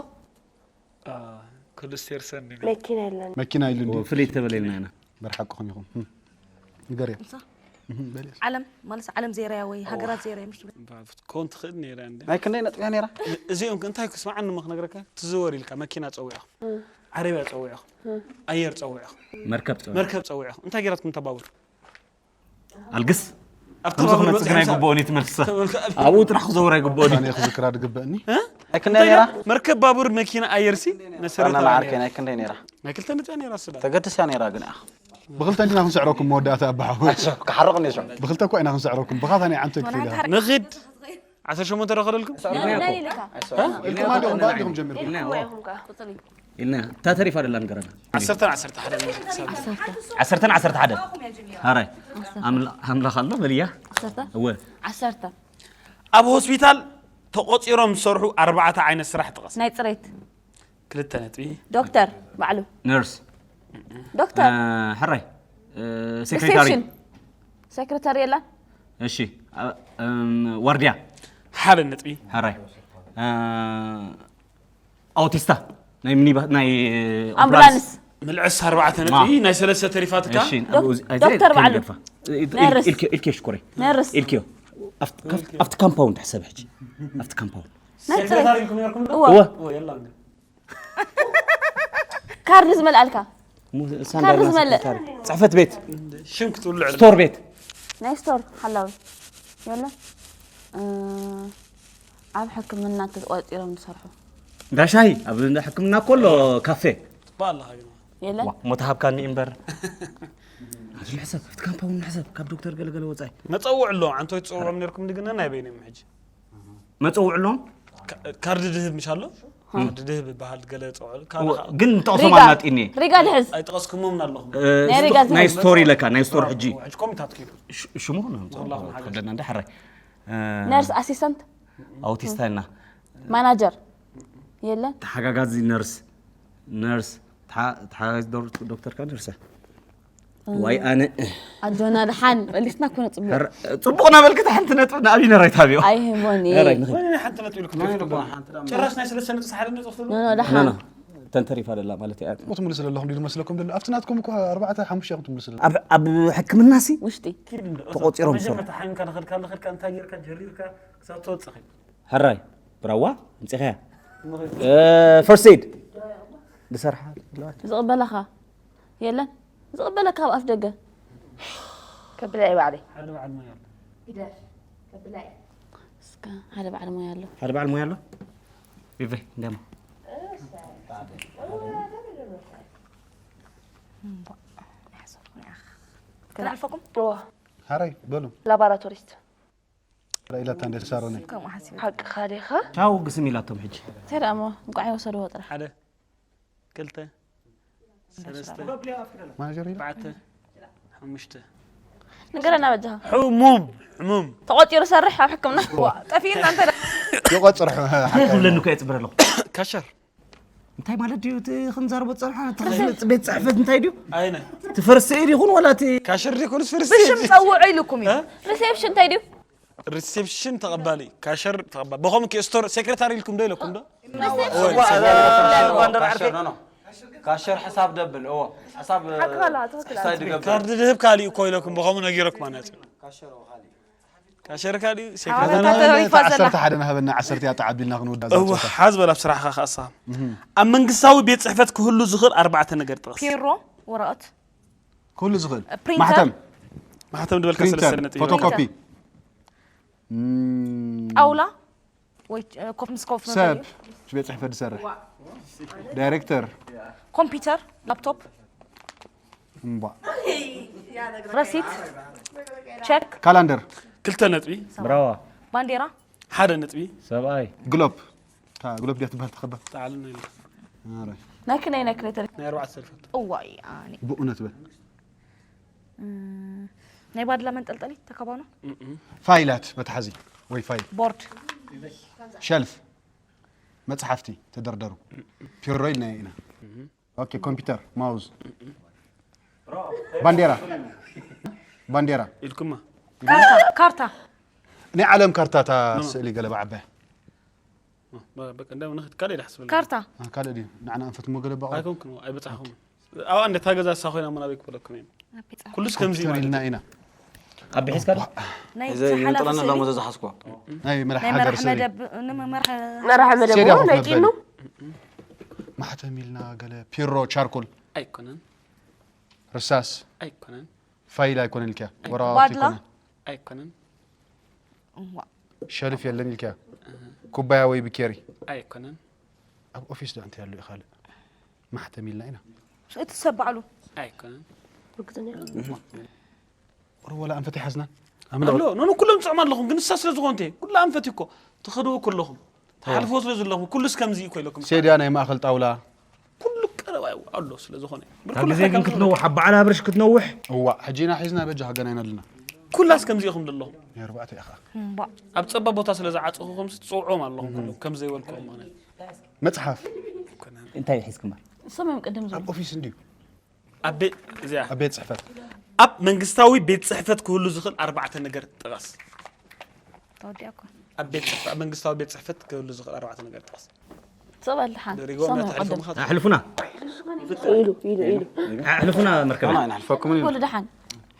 ክልስቴርሰን መኪና የለን መኪና ኢሉ እንዲ ፍልይ ተበለልና ኢና በርሓቅኹም ኢኹም እም። ንገርዮ ዓለም ማለት ዓለም ዜርያ ወይ ሃገራት ዜርያ ምሽ ኮን ትኽእል ነይራ እንደ ናይ ክንደይ ነጥብያ ነይራ እዚኦም እንታይ ክስማዓኒ ሞ ክነግረካ ትዝወር ኢልካ መኪና ፀዊዕኹም ዓረብያ ፀዊዕኹም ኣየር ፀዊዕኹም መርከብ ፀወ መርከብ ፀዊዕኹም እንታይ ገይራትኩም ተባብር ኣልግስ ኣብ ከምዚ ተባብር ክመፅእ ግን ኣይግብኦን እዩ ትመልስሳ ኣብኡ ጥራሕ ክዘውር ኣይግብኦን እዩ ኣነ ክዝክራ ድግበእኒ ናይ ክንደይ ነይራ መርከብ ባቡር መኪና ኣየር ሲ ኣና መሰረታዊ መዓርከይ ነይራ። ናይ ክንደይ ነይራ ናይ ክልተ ነጥቢ ነይራ ስዳ ተገድስያ ነይራ ግን ኣያ ብክልተ እንዲና ክንስዕረኩም መወዳእታ ኣባሓ ክሓርቕ ነሾ ብክልተ እኮ ኢና ክንስዕረኩም ብኻታ ናይ ዓንቶ ክፍል ኢኻ ንኽድ ዓሰርተ ሸሞንተ ረኸደልኩም ኢልኩም ኣዲኹም ብኣዲኹም ጀሚርኩም ኢልና እታ ተሪፋ ደላ ንገረና ዓሰርተን ዓሰርተ ሓደ ዓሰርተን ዓሰርተ ሓደ ሃራይ ኣምላ- ኣምላኽ ኣሎ በልያ ዓሰርተ እወ ዓሰርተ ኣብ ሆስፒታል ተቆፂሮም ዝሰርሑ ኣርባዕተ ዓይነት ስራሕ ጥቀስ ናይ ፅሬት ክልተ ነጥቢ። ዶክተር ባዕሉ ነርስ ዶክተር ሕራይ ሴክሬታሪ ሪሴፕሽን ሴክሬታሪ የላን እሺ አ- እም፣ ዋርድያ ሓደ ነጥቢ። ሕራይ እ፣ ኣውቲስታ ናይ ሚኒባ ናይ ኣምቡላንስ ምልዕስ ኣርባዕተ ነጥቢ ናይ ሰለስተ ተሪፋትካ። እሺ ዶክተር ባዕሉ ነርስ ኢልኪ ሽኮሪ ነርስ ኢልኪዮ ኣብቲ ካምፓውንድ ሕሰብ ሕጂ ኣብቲ ካምፓውንድ ናይ ሴክሬታሪ ኢልኩም ነርኩም ዶ? እወ እወ እወ የላን ግን ካርድ ዝመልኣልካ ሳንዳል ካርድ ዝመልእ ጽሕፈት ቤት ሽም ክትብሉ ዕድል። ስቶር ቤት ናይ ስቶር ሓላዊ የለ እ፣ ኣብ ሕክምና ተቆፂሮም ዝሰርሑ ዳሻይ ኣብ ሕክምና ኮሎ ካፌ ጽቡቅ ኣለኻ ግን የለ ዋ፣ ሞት ሃብካኒ እምበር ሕሰብ ኣብቲ ካምፓውንድ ሕሰብ ካብ ዶክተር ገለገለ ወፃኢ መጸውዕ ኣለዎም። ዓንቶይ ትጽውዖም ነርኩም ድግና ናይ በይኖም ሕጂ መፀውዕሎም ካ- ካርድ ድህብ ምሽ ኣሎ። ካርድ ድህብ ይበሃል። ገለ ጸውዕ ግን ጠቕሶም ሪጋ ኣናጢኒ ሪጋ ልሕዝ ኣይጠቐስኩሞም ኣለኹም። ናይ ሪጋ ናይ ስቶሪ ለካ ናይ ስቶር ሕጂ ሕጂ ኮሚታት ኪዱ ሽ- ሽሙ ነው ወላሂ ሓገዝ። ከብደና እንደ ሕራይ ነርስ ኣሲስተንት ኣውቲስታ እና ማናጀር የለን ተሓጋጋዚ ነርስ ነርስ ተሓ- ተሓጋጋዚ ዶር- ዶክተር ካ ነርሰ ዋይ ኣነ ኣጆና ድሓን መሊስና ኮነ ፅቡቅ ረ- ፅቡቅ ናበልክት ሓንቲ ነጥብ ንኣብይ ነራይ ታብዮ ኣይህቦን ራይ ንኸ ወይኔ ሓንቲ ነጥቢ ኢልኩም ጭራሽ ናይ ሰለስተ ነጥቢ ሓደ ነጥቢ ትብሉ። ኖኖ ድሓን ተንተሪፋ ደላ ማለት እያ ክትምልሱ ዘለኹም ድዩ ዝመስለኩም ዘሎ ኣብቲ ናትኩም እኮ ኣርባዕተ ሓሙሽተ ኢኹም ትምልሱ ዘለኹም ኣብ ኣብ ሕክምና ሲ ውሽጢ ተቆፂሮም ዝሰርሑ መጀመርታ ሓሚምካ ንኸድካ ንኸድካ እንታይ ጌርካ ጀሪርካ ክሳብ ትወፅእ ኸይድ ሕራይ ብራዋ ምፅኸያ ፈርስት ኤድ ዝሰርሓ ኣለዋ ዝቕበለኻ የለን ዝቕበለካ ኣብ ኣፍ ደገ ከብላ እዩ ባዕለይ ሓደ በዓል ሞያ ኣሎ። እስከ ሓደ በዓል ሞያ ኣሎ ሓደ በዓል ሞያ ኣሎ ይበ እንደማ ከነሕልፈኩም ሓራይ በሉ ላቦራቶሪስት ኢላታ እንደ ሳሮነ ከምኡ ሓሲበ ሓቅኻ ዲኻ ቻው ግስም ኢላቶም ሕጂ እንታይ ደኣ እሞ እንቋዕ የወሰድዎ ጥራሕ ሓደ ክልተ ሰለስተ ማናጀር ኢላ ኣርባዕተ ሓሙሽተ ንገረና በጃኻ ሕሙም ሕሙም ተቆፂሩ ሰርሕ ኣብ ሕክምና ጠፊእና እንተ ይቆፅር እንታይ ክብለኒ እኮ የፅብረ ኣለኹ ካሸር እንታይ ማለት ድዩ እቲ ክንዛረቦ ዝፀንሐ እቲ ቤት ፅሕፈት እንታይ ድዩ ኣይነ እቲ ፈርስት ኤድ ይኹን ዋላ እቲ ካሸር ዲኩንስ ብሽም ፍርስ ፀውዑ ኢልኩም እዩ ሪሴፕሽን እንታይ ድዩ ሪሴፕሽን ተቐባሊ ካሸር ተቐባሊ በኸም ኪ ስቶር ሴክሬታሪ ኢልኩም ዶ ኢለኩም ዶ ባንደር ዓርፌ ካሸር ሕሳብ ደብል እዎ ሕሳብ ሓቅኻ ኣለዋ ትኽክል ሕሳብ ድገብር ካርድ ድህብ ካሊእ እኮ ኢለኩም በኸሙ ነጊረኩም ኣናፂ ካሸር ካሊእ ኣዋታ ተሪፋ ዘላ። ሴክሬታሪ ዓሰርተ ሓደ ናሃበና ዓሰርተ ያጣ ዓቢልና ክንውዳ እወ ሓዝ በላ ብስራሕኻ ከኣሳ ኣብ መንግስታዊ ቤት ፅሕፈት ክህሉ ዝኽእል ኣርባዕተ ነገር ጥቕስ ፔሮ ወረቐት ኩሉ ዝኽእል ፕሪንተር። ማሕተም ማሕተም ድበልካ ፕሪንተር ሰለስተ ነጥቢ ፎቶኮፒ ጣውላ ወይ ኮፍ ምስ ኮፍ ሰብ ቤት ፅሕፈት ዝሰርሕ ዳይሬክተር ኮምፒውተር ላፕቶፕ እምባ ረሲት ቸክ ካላንደር ክልተ ነጥቢ ብራዋ ባንዴራ ሓደ ነጥቢ ሰብኣይ ግሎብ እታ ግሎብ ድያ ትበሃል ተኸባ ተዓልና ኢለ ኣረ ናይ ክነይ ናይ ክነይ ተሪፍ ናይ ኣርባዕተ ሰልፈት እዋይ ኣነ ብእውነት በል ናይ ባድላ መንጠልጠሊ ተከባኖ ፋይላት መትሓዚ ወይ ፋይል ቦርድ ሸልፍ መፅሓፍቲ ተደርደሩ ፒሮ ኢልና ኢና ኦኬ ኮምፒውተር ማውዝ ባንዴራ ባንዴራ ኢልኩማ ካርታ ናይ ዓለም ካርታ እታ ስእሊ ገለ ብዓባያ በቃ እንዳ ንኽድ ካልእ ኢለ ሓስበሉ ካርታ አ፣ ካልእ ድዩ ንዓና ኣንፈት ሞ ገለ ባቆ ኣይኮንኩም ኣይበጻሕኹም ኣብ እንደ እታ ገዛ እሳ ኮይና ምን ኣበይ ክበለኩም እዮም ኩሉስ ከምዚ እዩ ኮምፒውተር ማለት ኢልና እዩ ኢና ኣብ ብሒዝካ ዶ ናይ እዚ ሓላፊ ንጥለና ስእሊ ሎሞ ዘዝሓዝኮ ናይ መራሕ ናይ ሃገር መራሕ ስእሊ መደብ ንመራሕ መርሓ መደብ ሴድያ እውን ናይ ኮፍ ጢኑ ማሕተም ኢልና ገለ ፒሮ ቻርኮል ኣይኮነን ርሳስ ኣይኮነን ፋይል ኣይኮነን ኢልክያ ወረቓቕቲ ባድላ? ኣይኮነን ኣይኮነን ሸልፍ የለን ኢልክያ ኩባያ ወይ ብኬሪ ኣይኮነን ኣብ ኦፊስ ዶ እንታይ ኣሎ እዩ ካልእ ማሕተም ኢልና ኢና እቲ ሰብ ባዕሉ ኣይኮነን ወረ ወላ ኣንፈት ይሓዝና ኣሎ ኖኖ ኩሎም ጽዕማ ኣለኹም ግን ንሳ ስለ ዝኾንተ ኩላ ኣንፈት እኮ ትኸድዎ ኩለኹም ትሓልፍዎ ስለ ዘለኹም ኩሉስ ከምዚ እዩ እኮ ኢለኩም ሴድያ ናይ ማእኸል ጣውላ ኩሉ ቀረባ እዩ ኣሎ ስለ ዝኾነ ካብ ግዜ ግን ክትነውሕ ኣብ በዓል ኣብርሽ ክትነውሕ እዋ ሕጂና ሒዝና በጃ ሃገናይና ኣለና ኩላስ ከምዚ ኢኹም ዘለኹም ናይ ኣርባዕተ ኢኻ ኣብ ጸባ ቦታ ስለ ዝዓጽኹኹም ትጽውዖም ኣለኹም ኩሎም ከም ዘይበልክዎም ማለት መጽሓፍ እንታይ ሒዝክማ? እሶም እዮም ቅድም ዝብሉ። ኣብ ኦፊስ እንድዩ ኣብ ቤት እዚኣ ኣብ ቤት ፅሕፈት ኣብ መንግስታዊ ቤት ፅሕፈት ክህሉ ዝኽእል ኣርባዕተ ነገር ጥቐስ። ተወዲኣኩም። ኣብ ቤት ፅሕፈት ኣብ መንግስታዊ ቤት ፅሕፈት ክህሉ ዝኽእል ኣርባዕተ ነገር ጥቐስ። ሰብ ኣልሓን። ሪጎም ሰማይ ናተሕልፉ ቀደም። ምኻት ኣሕልፉና ኢሉ ኢሉ ኢሉ። ኣሕልፉና መርከበ ንሕልፈኩም ወሉ ደሓን።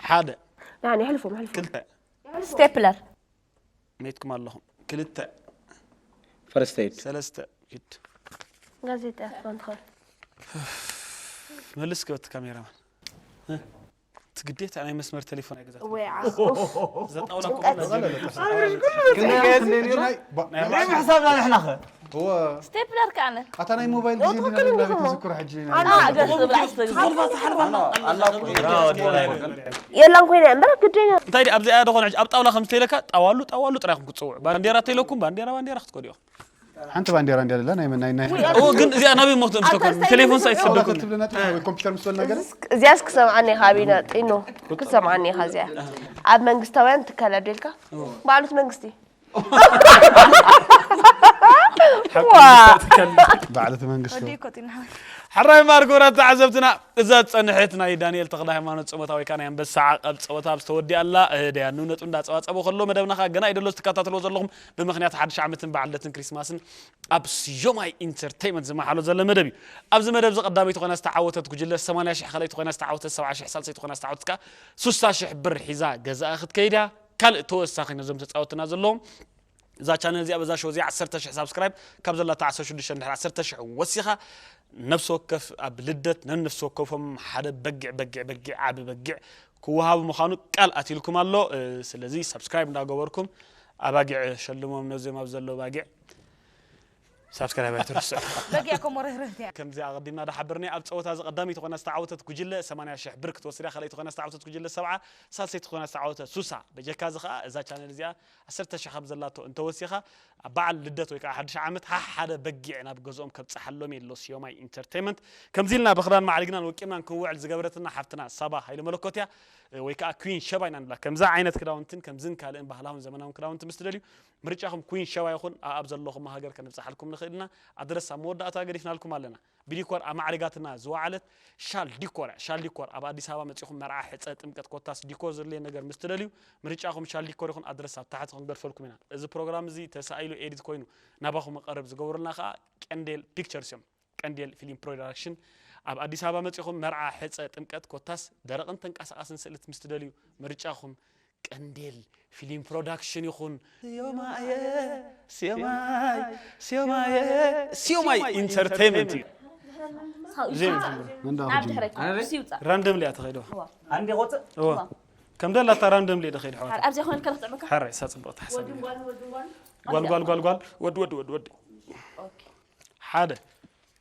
ሓደ ዳን ይሕልፎም ሕልፎም ክልተ ስቴፕለር። መይትኩም ኣለኹም ክልተ ፈረስተይድ ሰለስተ ኪድ ጋዜጣ ክትኮን ትኽእል። መልስ ክበት ካሜራማን እቲ ግዴታ ናይ መስመር ቴሌፎን ኣይገዛት ወይ ዘጣውላ ምሕሳብና ንሕናኸ ስቴፕለር ከኣነ። ኣታ ናይ ሞባይል ግዜ ዲና ናብ ቤት ዝክሮ ሕጂ ገስ ዝብል ኣስተግዝል። የላን ኮይና እምበር ግደኛ እንታይ ኣብዚ ኣያ ደኾነ ኣብ ጣውላ ከም ዝተይለካ ጣዋሉ ጣዋሉ ጥራይ ኢኹም ክትፅውዑ ባንዴራ ተይለኩም ባንዴራ ባንዴራ ክትከዱ ኢኹም ሓንቲ ባንዴራ እንዲያ ደላ ናይ ናይ ናይ ኦ ግን እዚኣ ናበይ ሞክቶ ምስተኮ ቴሌፎን ሳይ ትሰደኩ ትብለና ጥራሕ ወይ ኮምፒውተር ምስ በልና ገለ እዚያስ ክሰምዓኒ ኢኻ ቢና ጢኖ ክትሰምዓኒ ኢኻ እዚኣ ኣብ መንግስታውያን ትካላት ዶ ኢልካ ባዕሉት መንግስቲ ባዕልቲ መንግስቲ ሕራይ ማርጎራት ተዓዘብትና እዛ ዝፀንሐት ናይ ዳንኤል ተኽለ ሃይማኖት ፀወታ ወይ ከዓ ናይ ኣንበሳ ዓቐብ ፀወታ ኣብ ዝተወዲኣላ ደያኑ ነጥቢ እንዳፀባፀቡ ከሎ መደብና ከዓ ገና ይደሎ ትከታተልዎ ዘለኹም ብምክንያት ሓድሽ ዓመትን በዓል ልደትን ክሪስማስን ኣብ ስዮማይ ኢንተርቴይመንት ዝመሓሎ ዘሎ መደብ እዩ ኣብዚ መደብ እዚ ቀዳመይቲ ኮይና ዝተዓወተት ጉጅለ ሰማንያ ሽሕ ካልኣይቲ ኮይና ዝተዓወተት ሰብዓ ሽሕ ሳልሰይቲ ኮይና ዝተዓወተት ከዓ ሱሳ ሽሕ ብር ሒዛ ገዛኣ ክትከይድ እያ ካልእ ተወሳኺ ነዞም ተፃወትና ዘለዎም እዛ ቻነል እዚኣ በዛ ሾው እዚኣ ዓሰርተ ሽሕ ሳብስክራይብ ካብ ዘላታ ዓሰርተ ሽዱሽተ እንድሕር ዓሰርተ ሽሕ ወሲኻ ነፍሲ ወከፍ ኣብ ልደት ነነፍሲ ወከፎም ሓደ በጊዕ በጊዕ በጊዕ ዓቢ በጊዕ ክወሃቡ ምዃኑ ቃል ኣትልኩም ኣሎ ስለዚ ሳብስክራይብ እንዳገበርኩም ኣባጊዕ ሸልሞም ነዚኦም ኣብ ዘሎ ባጊዕ ሳብስክራይብ ኣይትረስዑ በጊዕ ኮሞ ርህርህቲ እያ ከምዚ ኣቐዲምና ዳሓበርኒ ኣብ ፀወታ እዚ ቀዳመይቲ ኮይና ዝተዓወተት ጉጅለ ሰማንያ ሽሕ ብር ክትወስድ እያ ካልኣይቲ ኮይና ዝተዓወተት ጉጅለ ሰብዓ ሳልሰይቲ ኮይና ዝተዓወተት ሱሳ በጀካ እዚ ከዓ እዛ ቻነል እዚኣ ዓሰርተ ሽሕ ካብ ዘላቶ እንተወሲኻ ኣብ በዓል ልደት ወይ ከዓ ሓድሽ ዓመት ሓ ሓደ በጊዕ ናብ ገዝኦም ከብፅሓሎም የሎ ስዮማይ ኢንተርቴይመንት ከምዚ ኢልና ብኽዳን ማዕሪግናን ወቂብናን ክንውዕል ዝገበረትና ሓፍትና ሳባ ሃይለ መለኮት እያ ወይ ከዓ ኩን ሸባ ኢና ንብላ ከምዚ ዓይነት ክዳውንትን ከምዝን ካልእን ባህላውን ዘመናውን ክዳውንቲ ምስ ትደልዩ ምርጫኹም ኩን ሸባ ይኹን ኣብ ዘለኹም ሃገር ከነብፅሓልኩም ንኽእል ኢና ኣድረስ ኣብ መወዳእታ ገዲፍናልኩም ኣለና ብዲኮር ኣማዕሪጋትና ዝወዓለት ሻል ዲኮር እያ። ሻል ዲኮር ኣብ ኣዲስ ኣበባ መፂኹም መርዓ፣ ሕፀ፣ ጥምቀት ኮታስ ዲኮር ዘድልየ ነገር ምስ ትደልዩ ምርጫኹም ሻል ዲኮር ይኹን ኣድረስ ኣብ ታሕቲ ክንገድፈልኩም ኢና። እዚ ፕሮግራም እዚ ተሳኢሉ ኤዲት ኮይኑ ናባኹም ቀረብ ዝገብሩልና ከዓ ቀንዴል ፒክቸርስ እዮም። ቀንዴል ፊልም ፕሮዳክሽን ኣብ ኣዲስ ኣበባ መፂኹም መርዓ፣ ሕፀ፣ ጥምቀት ኮታስ ደረቕን ተንቀሳቓስን ስእልት ምስ ትደልዩ ምርጫኹም ቀንዴል ፊልም ፕሮዳክሽን ይኹን ስዮማየ ስዮማይ ስዮማየ ስዮማይ ኢንተርቴይመንት እዩ መንዳ ናብ ድሕረት ይውፃእ ራንደምሊ እያ ተኸይዶ ኣንዴ ቆፅእ እዋ ከም ደላታ ራንደምሊ ደ ኸይድ ሓዋት ኣብዚ ይኾነ ከለ ክጥዕመካ ሓራይ እሳ ፅቡቕ ትሓሰብ ጓል ጓል ጓል ጓል ወድ ወድ ወድ ወድ ሓደ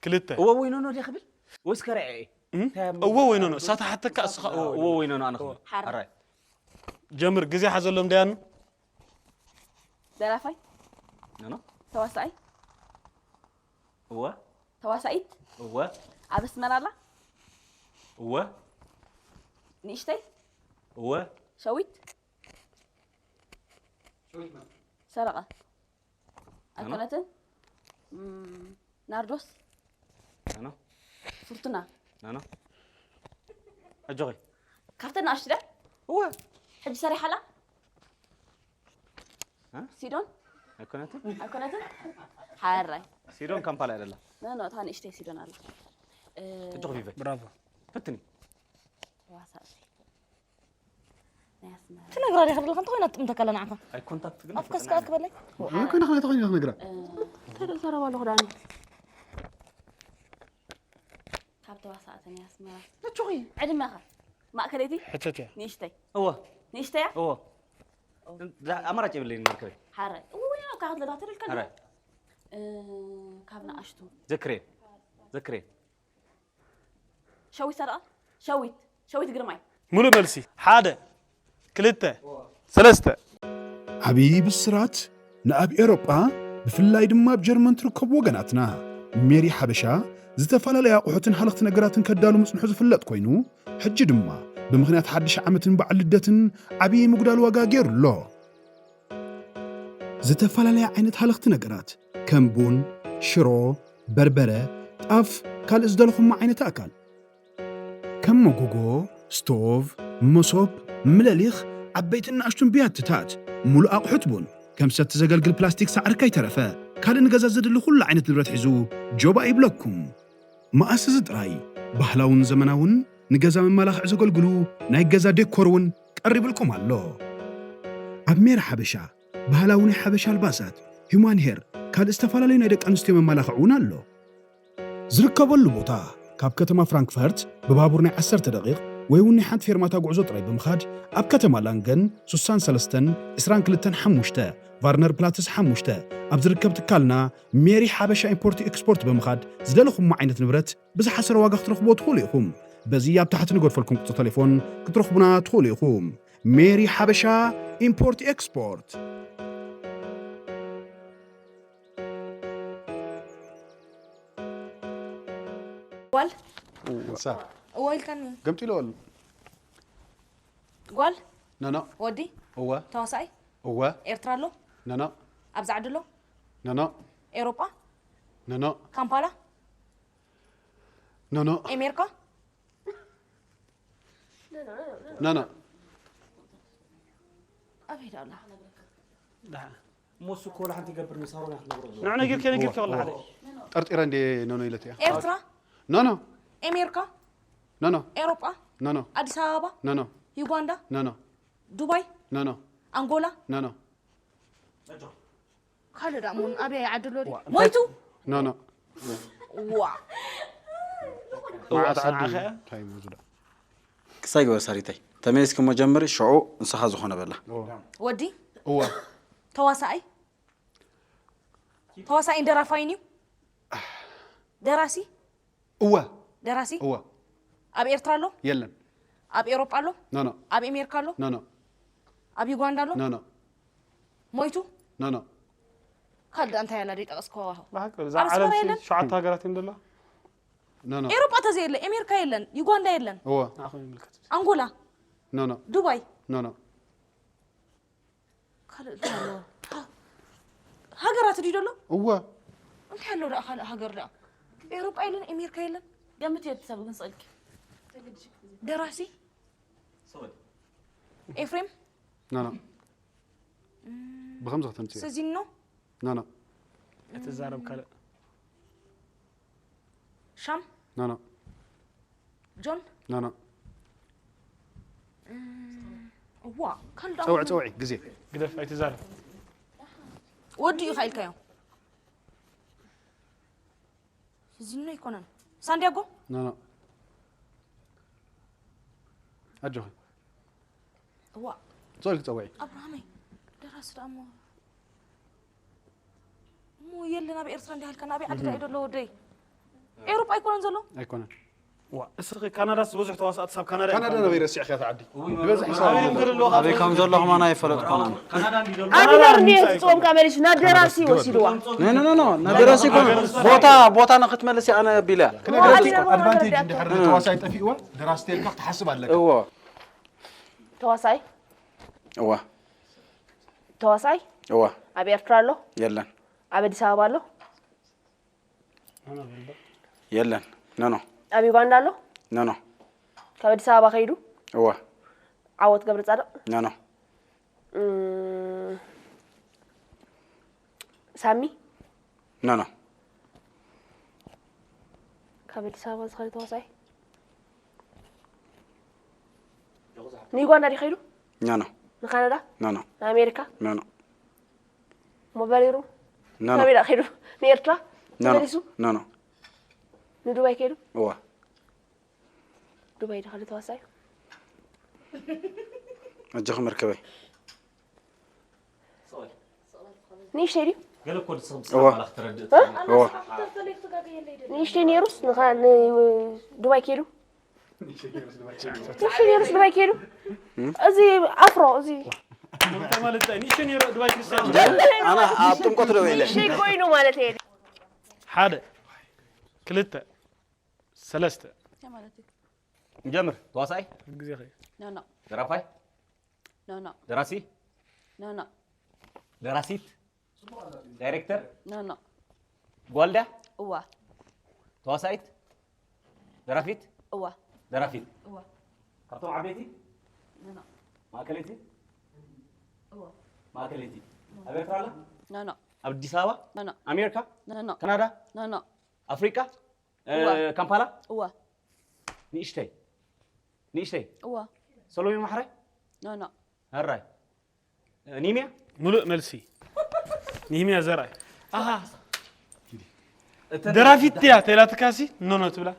ክልተ እወ ወይኖኖ ድየ ክብል ወይስ ከርዐ እየ እወ ወይኖኖ እሳ ተሓተካ እስኻ እወ እወ ወይኖኖ ኣነ ክብል ሓራይ ጀምር ግዜ ሓዘሎም ደያኑ ደራፋይ ኖኖ ተዋሳኣይ እወ ተዋሳኢት እወ ኣብ ኣስመራ ኣላ እወ ንእሽተይ እወ ሸዊት ሰረቐ ኣይኮነትን እም፣ ናርዶስ ኖኖ ፍርቱና ኖኖ ኣጆኺ ካብተን ንኣሽቱ ድያ እወ ሕጂ ሰሪሓላ እ? ሲዶን ኣይኮነትን ኣይኮነትን ሓራይ ሲዶን ካምፓላ ደላ ኖ ኖ እታ ንእሽተይ ሲዶን ኣላ እ፣ እጆኺ ቪቨ ብራቮ ፍትኒ ተዋሳእቲ ናይ ኣስመራ ትነግራ ዲኻ ዘለካ እንተኾይና ትጥምተካ ኣላ ንዓኻ ኣይ ኮንታክት ግን ኣፍካስ ከኣ ክበለይ ኮይና ከመይ ተኾይና ክነግራ ተረባ ኣለኹ ዳኒ ካብ ተዋሳእቲ ናይ ኣስመራ እጆኺ ዕድመኻ ማእከለይቲ ሕተት እያ ንእሽተይ እወ ንእሽተይ እያ እወ ኣማራጭ የብለይን መርከበይ ሓረ እውይ ካብ ለዳ ተደልከ ሓረ ካብ ንኣሽቱ ዘክሬ ዘክሬ ሸዊት ሰረቐ ሸዊት ሸዊት ግርማይ ሙሉእ መልሲ ሓደ ክልተ ሰለስተ ዓብዪ ብስራት ንኣብ ኤውሮጳ ብፍላይ ድማ ኣብ ጀርመን ትርከቡ ወገናትና ሜሪ ሓበሻ ዝተፈላለያ ኣቑሑትን ሃለኽቲ ነገራትን ከዳሉ ምጽንሑ ዝፍለጥ ኮይኑ ሕጂ ድማ ብምኽንያት ሓድሽ ዓመትን በዓል ልደትን ዓብዪ ምጉዳል ዋጋ ገይሩ ኣሎ። ዝተፈላለያ ዓይነት ሃለኽቲ ነገራት ከም ቡን፣ ሽሮ፣ በርበረ፣ ጣፍ፣ ካልእ ዝደለኹሞ ዓይነት ኣእካል። ከም መጎጎ፣ ስቶቭ፣ መሶብ፣ ምለሊኽ፣ ዓበይትን ንኣሽቱን ብያትታት፣ ሙሉእ ኣቑሑት ቡን፣ ከም ሰቲ ዘገልግል ፕላስቲክ ሳዕሪ ከይተረፈ፣ ካልእ ንገዛ ዘድሊ ኩሉ ዓይነት ንብረት ሒዙ ጆባእ ይብለኩም። መኣስ እዚ ጥራይ፣ ባህላውን ዘመናውን ንገዛ መመላኽዒ ዘገልግሉ ናይ ገዛ ዴኮር እውን ቀሪብልኩም ኣሎ። ኣብ ሜሪ ሓበሻ፣ ባህላዊ ናይ ሓበሻ ኣልባሳት፣ ሂዩማን ሄር፣ ካልእ ዝተፈላለዩ ናይ ደቂ ኣንስትዮ መመላኽዒ እውን ኣሎ። ዝርከበሉ ቦታ፣ ካብ ከተማ ፍራንክፈርት ብባቡር ናይ ዓሰርተ ደቂቕ ወይ እውን ናይ ሓንቲ ፌርማታ ጉዕዞ ጥራይ ብምኻድ፣ ኣብ ከተማ ላንገን ሱሳን ሰለስተን ዕስራን ክልተን ሓሙሽተ፣ ቫርነር ፕላትስ ሓሙሽተ፣ ኣብ ዝርከብ ትካልና ሜሪ ሓበሻ ኢምፖርት ኤክስፖርት ብምኻድ ዝደለኹሞ ዓይነት ንብረት ብዝሓሰረ ዋጋ ክትረኽብዎ ትኽእሉ ኢኹም። በዚ ኣብ ታሕቲ ንገድፈልኩም ቁጽሪ ተሌፎን ክትረኽቡና ትኽእሉ ኢኹም። ሜሪ ሓበሻ ኢምፖርት ኤክስፖርት። ጓል እንሳ እወ ኢልካኒ። ገምጢሎ ኣሉ ጓል ነኖ ወዲ እወ ተዋሳኣይ እወ ኤርትራ ኣሎ ነኖ ኣብዚ ዓዲ ኣሎ ነኖ ኤሮጳ ነኖ ካምፓላ ነኖ ኤሜርካ ነኖ ኣበይ ዳ ኣሎ ሞሱ እኮ ወላ ሓንቲ ይገብር ንሳሮን ክትነግሮ ንዕ ነጊርካ ነጊርካ ወላ ሓደ ጠርጢረ እንዴ ነኖ ኢለት እያ ኤርትራ ነኖ ኤሜርካ ነኖ ኤሮጳ ነኖ ኣዲስ ኣበባ ነኖ ዩጋንዳ ነኖ ዱባይ ነኖ ኣንጎላ ነኖ ካልእ ዳ ሞን ኣበይ ዓዲ ኣሎ ድዩ? ሞይቱ ነኖ ዋ መዓት ዓዲ ሰንዓኸ? እንታይ እዩ ዝብሎ ክሳይ ግበር ሳሪተይ ተመሊስኪ እሞ ጀምሪ ሽዑ ንስኻ ዝኾነ በላ ወዲ እወ ተዋሳኣይ ተዋሳኣይን ደራፋይን እዩ ደራሲ እወ ደራሲ እወ ኣብ ኤርትራ ኣሎ የለን ኣብ ኤሮጳ ኣሎ ነኖ ኣብ ኤሜርካ ኣሎ ነኖ ኣብ ዩጋንዳ ኣሎ ነኖ ሞይቱ ነኖ ካልእ ዳ እንታይ ኣላ ደይጠቐስክዋ ብሓቂ እዛ ኣብ ኣስመራ ዓለም የለን? ሸውዓተ ሃገራት እየን ዘለዋ ነኖ ኤሮጳ ተዘየለ ኤሜርካ የለን ዩጋንዳ የለን እወ ንዓኹም ይምልከት ኣንጎላ ነኖ ዱባይ ነኖ ካልእ እንታይ ኣሎ ሃ- ሃገራት ድዩ ደሎ እወ እንታይ ኣሎ ደኣ ካልእ ሃገር ደኣ ኤሮጳ የለን ኤሜርካ የለን ገምት እየ ትሰብ ግን ስእልኪ ደራሲ ኤፍሬም ነኖ ብከምዚ ከተምፅዮ ሰዚኖ ነኖ እትዛረብ ካልእ ሻም ነኖ ጆን ነኖ እዋ ካልእ ደኣ ፀውዒ ፀውዒ ግዜ ግደፍ ኣይትዛረብ ወዲ ኢኻ ኢልካዮ ዚኖ ኣይኮነን ሳንዲያጎ ነኖ ኣጆኺ እዋ ዞልክ ፀውዒ ኣብርሃመይ ደራሲ ደኣ እሞ እሞ የለን ኣብ ኤርትራ እንዲሃልካ ናበይ ዓዲ ዳኢ ደሎ ወደይ ኤውሮጳ ኣይኮነን ዘሎ ኣይኮነን ዋ እስኺ ካናዳስ ብዙሕ ተዋሳእቲ ሳብ ካናዳ ካናዳ ናበይ ረሲዕካ ዓዲ ዝበዝሕ ኣበይ እዮም ዘለዉ ኣበይ ከም ዘሎ ኸማን ኣይፈለጥኩናን ኣቢነር እንዲ ዝፅወምካ መሊሱ ናብ ደራሲ ወሲድዋ ኖ ኖ ኖ ናደራሲ ኮነ ቦታ ቦታ ንክትመልስ ኣነ ቢለ ኣድቫንቴጅ እንድሕር ተዋሳይ ጠፊእዋ ደራሲ ተልካ ክትሓስብ ኣለካ እዎ ተዋሳይ እዋ ተዋሳይ እዋ ኣብ ኤርትራ ኣሎ የለን ኣብ ኣዲስ ኣበባ ኣሎ የለን ነኖ ኣብ ዩጋንዳ ኣሎ ነኖ ካብ ኣዲስ ኣበባ ከይዱ እዋ ዓወት ገብረ ፃድቕ ነኖ እም፣ ሳሚ ነኖ ካብ ኣዲስ ኣበባ ዝኸደ ተዋሳይ ንዩጋንዳ ድዩ ከይዱ ነኖ ንካናዳ ነኖ ንኣሜሪካ ነኖ እሞ በሪሩ ነኖ ካበይ ዳ ከይዱ ንኤርትራ ነኖ ተመሊሱ ነኖ ንዱባይ ከይዱ እዋ ዱባይ ድኸደ ተዋሳይ ኣጆኺ መርከበይ ንእሽተይ ድዩ እዋ እዋ ንእሽተይ ነይሩስ ንኻ- ንዱባይ ከይዱ ንእሽተይ ነይሩስ ዱባይ ከይዱ እዚ ኣፍሮ እዚ ማለት እንታይ ንእሽተይ ነይሩ ዱባይ ክርስቲያን ኣነ ኣብ ጥምቀት ደው ኢለ ንእሽተይ ኮይኑ ማለት እየ ሓደ ክልተ ሰለስተ ንጀምር ተዋሳኣይ ግዜ ኸ ኖ ኖ ደራፋይ ኖ ኖ ደራሲ ኖ ኖ ደራሲት ዳይሬክተር ኖ ኖ ጓልዳ እዋ ተዋሳኢት? ደራፊት? እዋ ደራፊት? እዋ ካብቶም ዓበይቲ? ኖ ኖ ማእከለይቲ? እዋ ማእከለይቲ? ኣብ ኤርትራ ኣላ? ኖ ኖ ኣብ ኣዲስ ኣበባ? ኖ ኖ ኣሜሪካ? ኖ ኖ ካናዳ? ኖ ኖ ኣፍሪቃ? እ፣ እዋ። ካምፓላ? እዋ ንእሽተይ ንእሽተይ እዋ ሰሎሜ ማሕረ? ኖ ኖ ሕራይ ኒምያ? ሙሉእ መልሲ። ንሂምያ ዘርኣይ። ኣሃ። ደራፊት ድያ ተላትካሲ? ኖ ኖ ትብላ።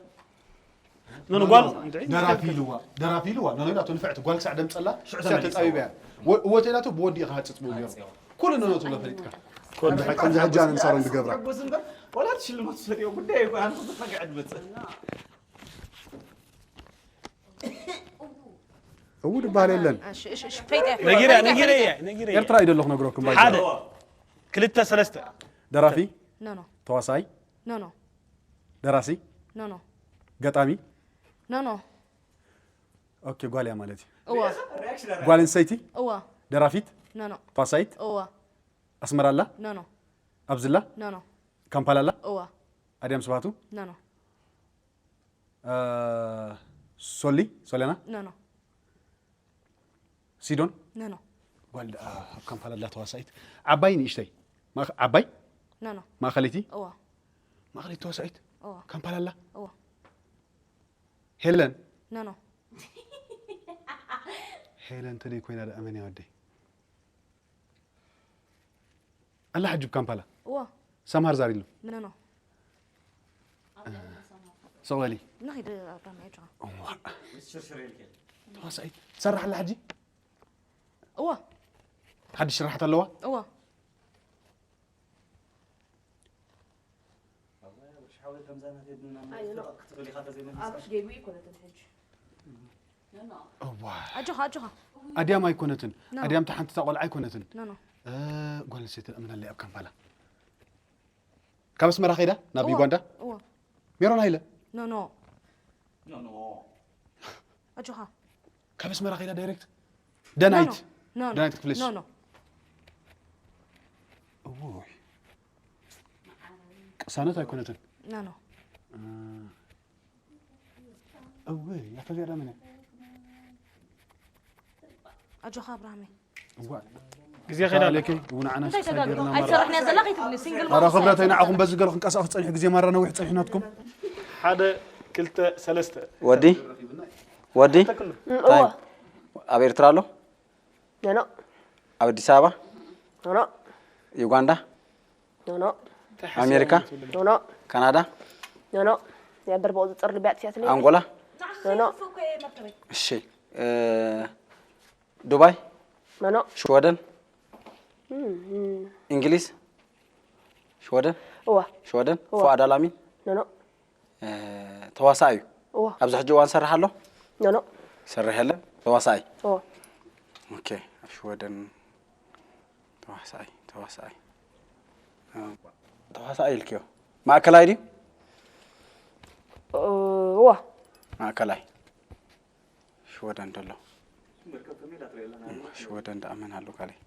ኖ ኖ ጓል እንድዒ። ደራፊ ኢልዋ ደራፊ ኢልዋ ኖ ኖ ኢላቶ ንፍዕቲ ጓል ክሳዕ ደምፀላ ሽዑ እዚኣ ተፃቢባ እያ። ወ- እወ ተላቶ ብወዲ ኢኻ ሃፅፅ ብኡ ነይሩ። ኩሉ ኖ ኖ ትብሎ ፈሊጥካ። ከምዚ ሕጂ ኣነ ንሳሮን ዝገብራ ሕጎስ እምበር ዋላ እቲ ሽልማት ዝፈትዮ ጉዳይ ይኮ ኣነ ክዝኸግዐ ድመፅእ እው ድበሃል የለን። እሺ እሺ እሺ ፈይጠ ነጊረ ነጊረ እየ ነጊረ እየ። ኤርትራ እዩ ደለኹ ነግረኩም ባይ ሓደ ክልተ ሰለስተ ደራፊ ኖ ኖ ተዋሳይ ኖ ኖ ደራሲ ኖ ኖ ገጣሚ ኖ ኖ ኦኬ ጓል እያ ማለት እዩ። እዋ ጓል ኣንስተይቲ እዋ ደራፊት ኖ ኖ ተዋሳይት እዋ ኣስመራ ኣላ ኖ ኖ ኣብዝላ ኖ ኖ ካምፓላ ኣላ እዋ ኣድያም ስብሃቱ ኖ ኖ እ፣ ሶሊ ሶሊያና ኖ ኖ ሲዶን ኖ ኖ ጓል ደኣ ኣብ ካምፓላ ኣላ ተዋሳኢት ዓባይ ንእሽተይ ማእኸ- ዓባይ ኖ ኖ ማእኸለይቲ እዋ ማእኸለይቲ ተዋሳኢት እዋ ካምፓላ ኣላ እዋ ሄለን ኖ ኖ ሄለን ተደይ ኮይና ደኣ መን እያ ወደይ ኣላ ሕጂ ኣብ ካምፓላ እዋ ሰምሃር ዛሪሉ ኖ ኖ ሰቕ በሊ ንኺድ ኣብራም ያጆ ሽርሽር ኢልክ ተዋሳኢት ትሰርሕ ኣላ ሕጂ እዋ ሓድሽ ስራሓት ኣለዋ እዋ ኣብርሽ ጌጉ ይኮነትን ሕጂ እዋ ኣጆኻ ኣጆኻ ኣድያም ኣይኮነትን ኖ። ኣድያም ተሓንቲ እታ ቆልዓ ኣይኮነትን ኖ ኖ እ፣ ጓል ኣንስተይቲ እምና ኣለይ ኣብ ካምፓላ ካብ ኣስመራ ከይዳ ናብ እዋ። ዩጋንዳ እዋ ሜሮን ሃይለ ኖ ኖ ኖ ኖ ኣጆኻ ካብ ኣስመራ ከይዳ ዳይሬክት ደናይት ኖ ኖ ደናይት ክፍለሽ ኖ ኖ እውይ ቅሳነት ኣይኮነትን ኖ ኖ እውይ ያፈዚያ ዳመነ ኣጆኻ ኣብርሃመይ እዋ ግዜ ከይዳ ኣሎ። ኣለኪ እውን ዓነ እንታይ ተጋግዶ ኣይትሰርሕን እያ ዘላ ከይትብሊ ሲንግል ኧረ ክብረተይ ንዓኹም በዚ ገለ ክንቀሳቐስ ፀኒሑ ግዜ ማራ ነዊሕ ፀኒሕናትኩም ሓደ ክልተ ሰለስተ ወዲ ወዲ እንታይ ኣብ ኤርትራ ኣሎ ኖኖ ኣብ ኣዲስ ኣበባ ኖኖ ዩጋንዳ ኖኖ ኣሜሪካ ኖኖ ካናዳ ኖኖ የበር ብኡ ዝፅር ልቢያ ጥፊያትለይ ኣንጎላ ኖኖ እሺ እ፣ ዱባይ ኖኖ ሽወደን እም፣ እም። እንግሊዝ ሽወደን እዋ ሽወደን እዋ። ፉኣድ ኣላሚን ኖኖ እ፣ ተዋሳእ እዩ እዋ ኣብዚ ሕጂ እዋን ሰርሕ ኣሎ ኖኖ ሰርሕ የለን ተዋሳእ እዩ እዋ ኦኬ ኣብ ሽወደን ተዋሳኣይ ተዋሳኣይ እ፣ ተዋሳኣይ ኢልክዮ ማእከላይ ድዩ እዋ ማእከላይ ሽወደን ደሎ ሽወደን ደኣ መን ኣሎ ካልእ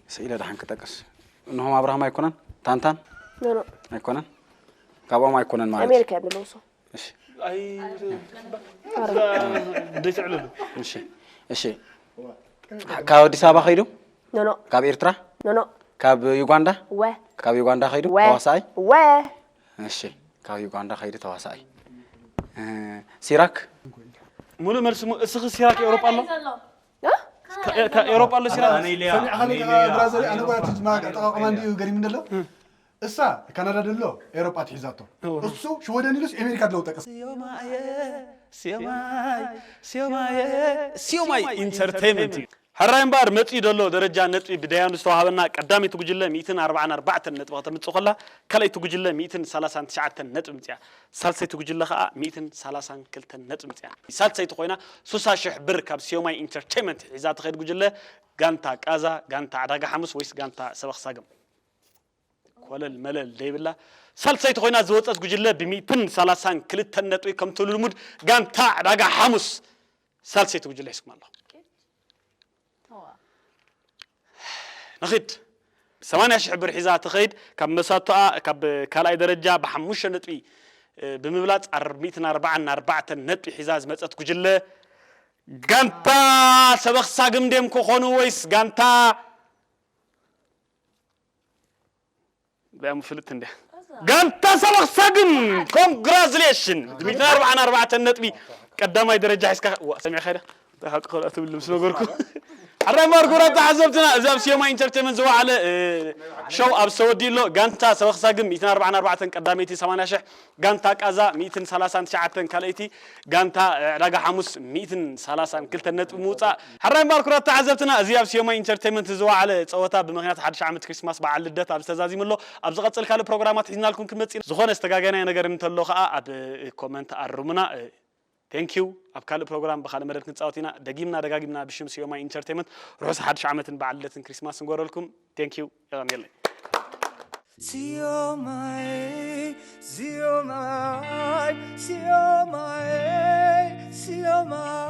ስኢለ ደሓን ክጠቅስ እንሆም ኣብርሃም ኣይኮነን ታንታን ኖኖ ኣይኮነን ካብኦም ኣይኮነን ማለት እዩ። ኣሜሪካ እዮም ዘለዉ ሰው እሺ ኣይ ዘይትዕልሉ እሺ እሺ ካብ ኣዲስ ኣበባ ከይዱ ኖኖ ካብ ኤርትራ ኖኖ ካብ ዩጋንዳ ወ ካብ ዩጋንዳ ከይዱ ወ ተዋሳኣይ ወ እሺ ካብ ዩጋንዳ ከይዱ ተዋሳኣይ እ፣ ሲራክ ሙሉእ መልሲ ሙ- እስኺ ሲራክ ኤውሮጳ ኣሎ እ? ከ- ከ- ኤውሮጳ ኣሎ ሲራክ ሰሚዕኻለይ ብራዘር ኣነ ጓል ትጅማ ኣጠቃቅማ እንዲዩ ገሪም እንደሎ እሳ ካናዳ ደሎ ኤሮጳ ትሒዛቶ እሱ ሽወደን ኢሉስ ኤሜሪካ ድለው ጠቀስ ሲዮማየ ሲዮማይ ሲዮማየ ሲዮማይ ኢንተርቴይንመንት እዩ። ሕራይ እምበኣር መጺኡ ዘሎ ደረጃ ነጥቢ ብደያኑ ዝተዋህበና ቀዳመይቲ ጉጅለ ሚእትን ኣርባዓን ኣርባዕተን ነጥቢ ከተምጽእ ከላ ካልኣይቲ ጉጅለ ሚእትን ሰላሳን ትሽዓተን ነጥቢ ምጽያ። ሳልሰይቲ ጉጅለ ከኣ ሚእትን ሰላሳን ክልተን ነጥቢ ምጽያ። ሳልሰይቲ ኮይና ሱሳ ሽሕ ብር ካብ ሲዮማይ ኢንተርቴይንመንት ሒዛ ትኸይድ ጉጅለ ጋንታ ቃዛ፣ ጋንታ ዕዳጋ ሓሙስ ወይስ ጋንታ ሰበኽ ሳግም? ኮለል መለል ደይብላ ሳልሰይቲ ኮይና ዝወፀት ጉጅለ ብሚእትን ሰላሳን ክልተን ነጥቢ ከምቲ ልሙድ ጋንታ ዕዳጋ ሓሙስ ሳልሰይቲ ጉጅለ ሒዝኩም ኣለኹም። ንኺድ ሰማንያ ሽሕ ብር ሒዛ ትኸይድ ካብ መሳቶኣ ካብ ካልኣይ ደረጃ ብሓሙሽተ ነጥቢ ብምብላፅ ኣር- ሚእትን ኣርባዓን ኣርባዕተን ነጥቢ ሒዛ ዝመፀት ጉጅለ ጋንታ ሰበኽ ሳግም ድዮም ክኾኑ ወይስ ጋንታ ብኣም ፍልጥ እንደ ጋንታ ሰበኽ ሳግም? ኮንግራዙሌሽን። ሚእትን ኣርባዓን ኣርባዕተን ነጥቢ ቀዳማይ ደረጃ ሒዝካ ዋ ሰሚዕካ ዶ ተሓቂ ከላ ትብል ምስ ነገርኩ። ሓራይ ማርኮራ ተዓዘብትና እዚ ኣብ ሲዮማ ኢንተርቴንመንት ዝወዓለ እ፣ ሾው ኣብ ሰወዲ ኣሎ። ጋንታ ሰበኽ ሳግም ሚእትን ኣርባዓን ኣርባዕተን ቀዳመይቲ ሰማንያ ሽሕ፣ ጋንታ ቃዛ ሚእትን ሰላሳን ትሽዓተን ካልኣይቲ፣ ጋንታ ዕዳጋ ሓሙስ ሚእትን ሰላሳን ክልተን ነጥቢ ምውፃእ። ሓራይ ማርኮራ ተዓዘብትና እዚ ኣብ ሲዮማ ኢንተርቴንመንት ዝወዓለ ፀወታ ብምኽንያት ሓድሽ ዓመት ክሪስማስ በዓል ልደት ኣብ ዝተዛዚሙ ኣሎ። ኣብ ዝቐፅል ካልእ ፕሮግራማት ሒዝናልኩም ክንመፅእ ኢና። ዝኾነ ዝተጋገናዮ ነገር እንተሎ ከዓ ኣብ ኮመንት ኣርሙና። ቴንኪዩ። ኣብ ካልእ ፕሮግራም ብካልእ መደብ ክንፃወት ኢና። ደጊምና ደጋጊምና ብሽም ሲዮማ ኢንተርቴንመንት ርሑስ ሓድሽ ዓመትን በዓል ልደትን ክሪስማስ ንጎረልኩም። ቴንኪዩ። የቐንየለይ። Siomai, Siomai, Siomai, Siomai.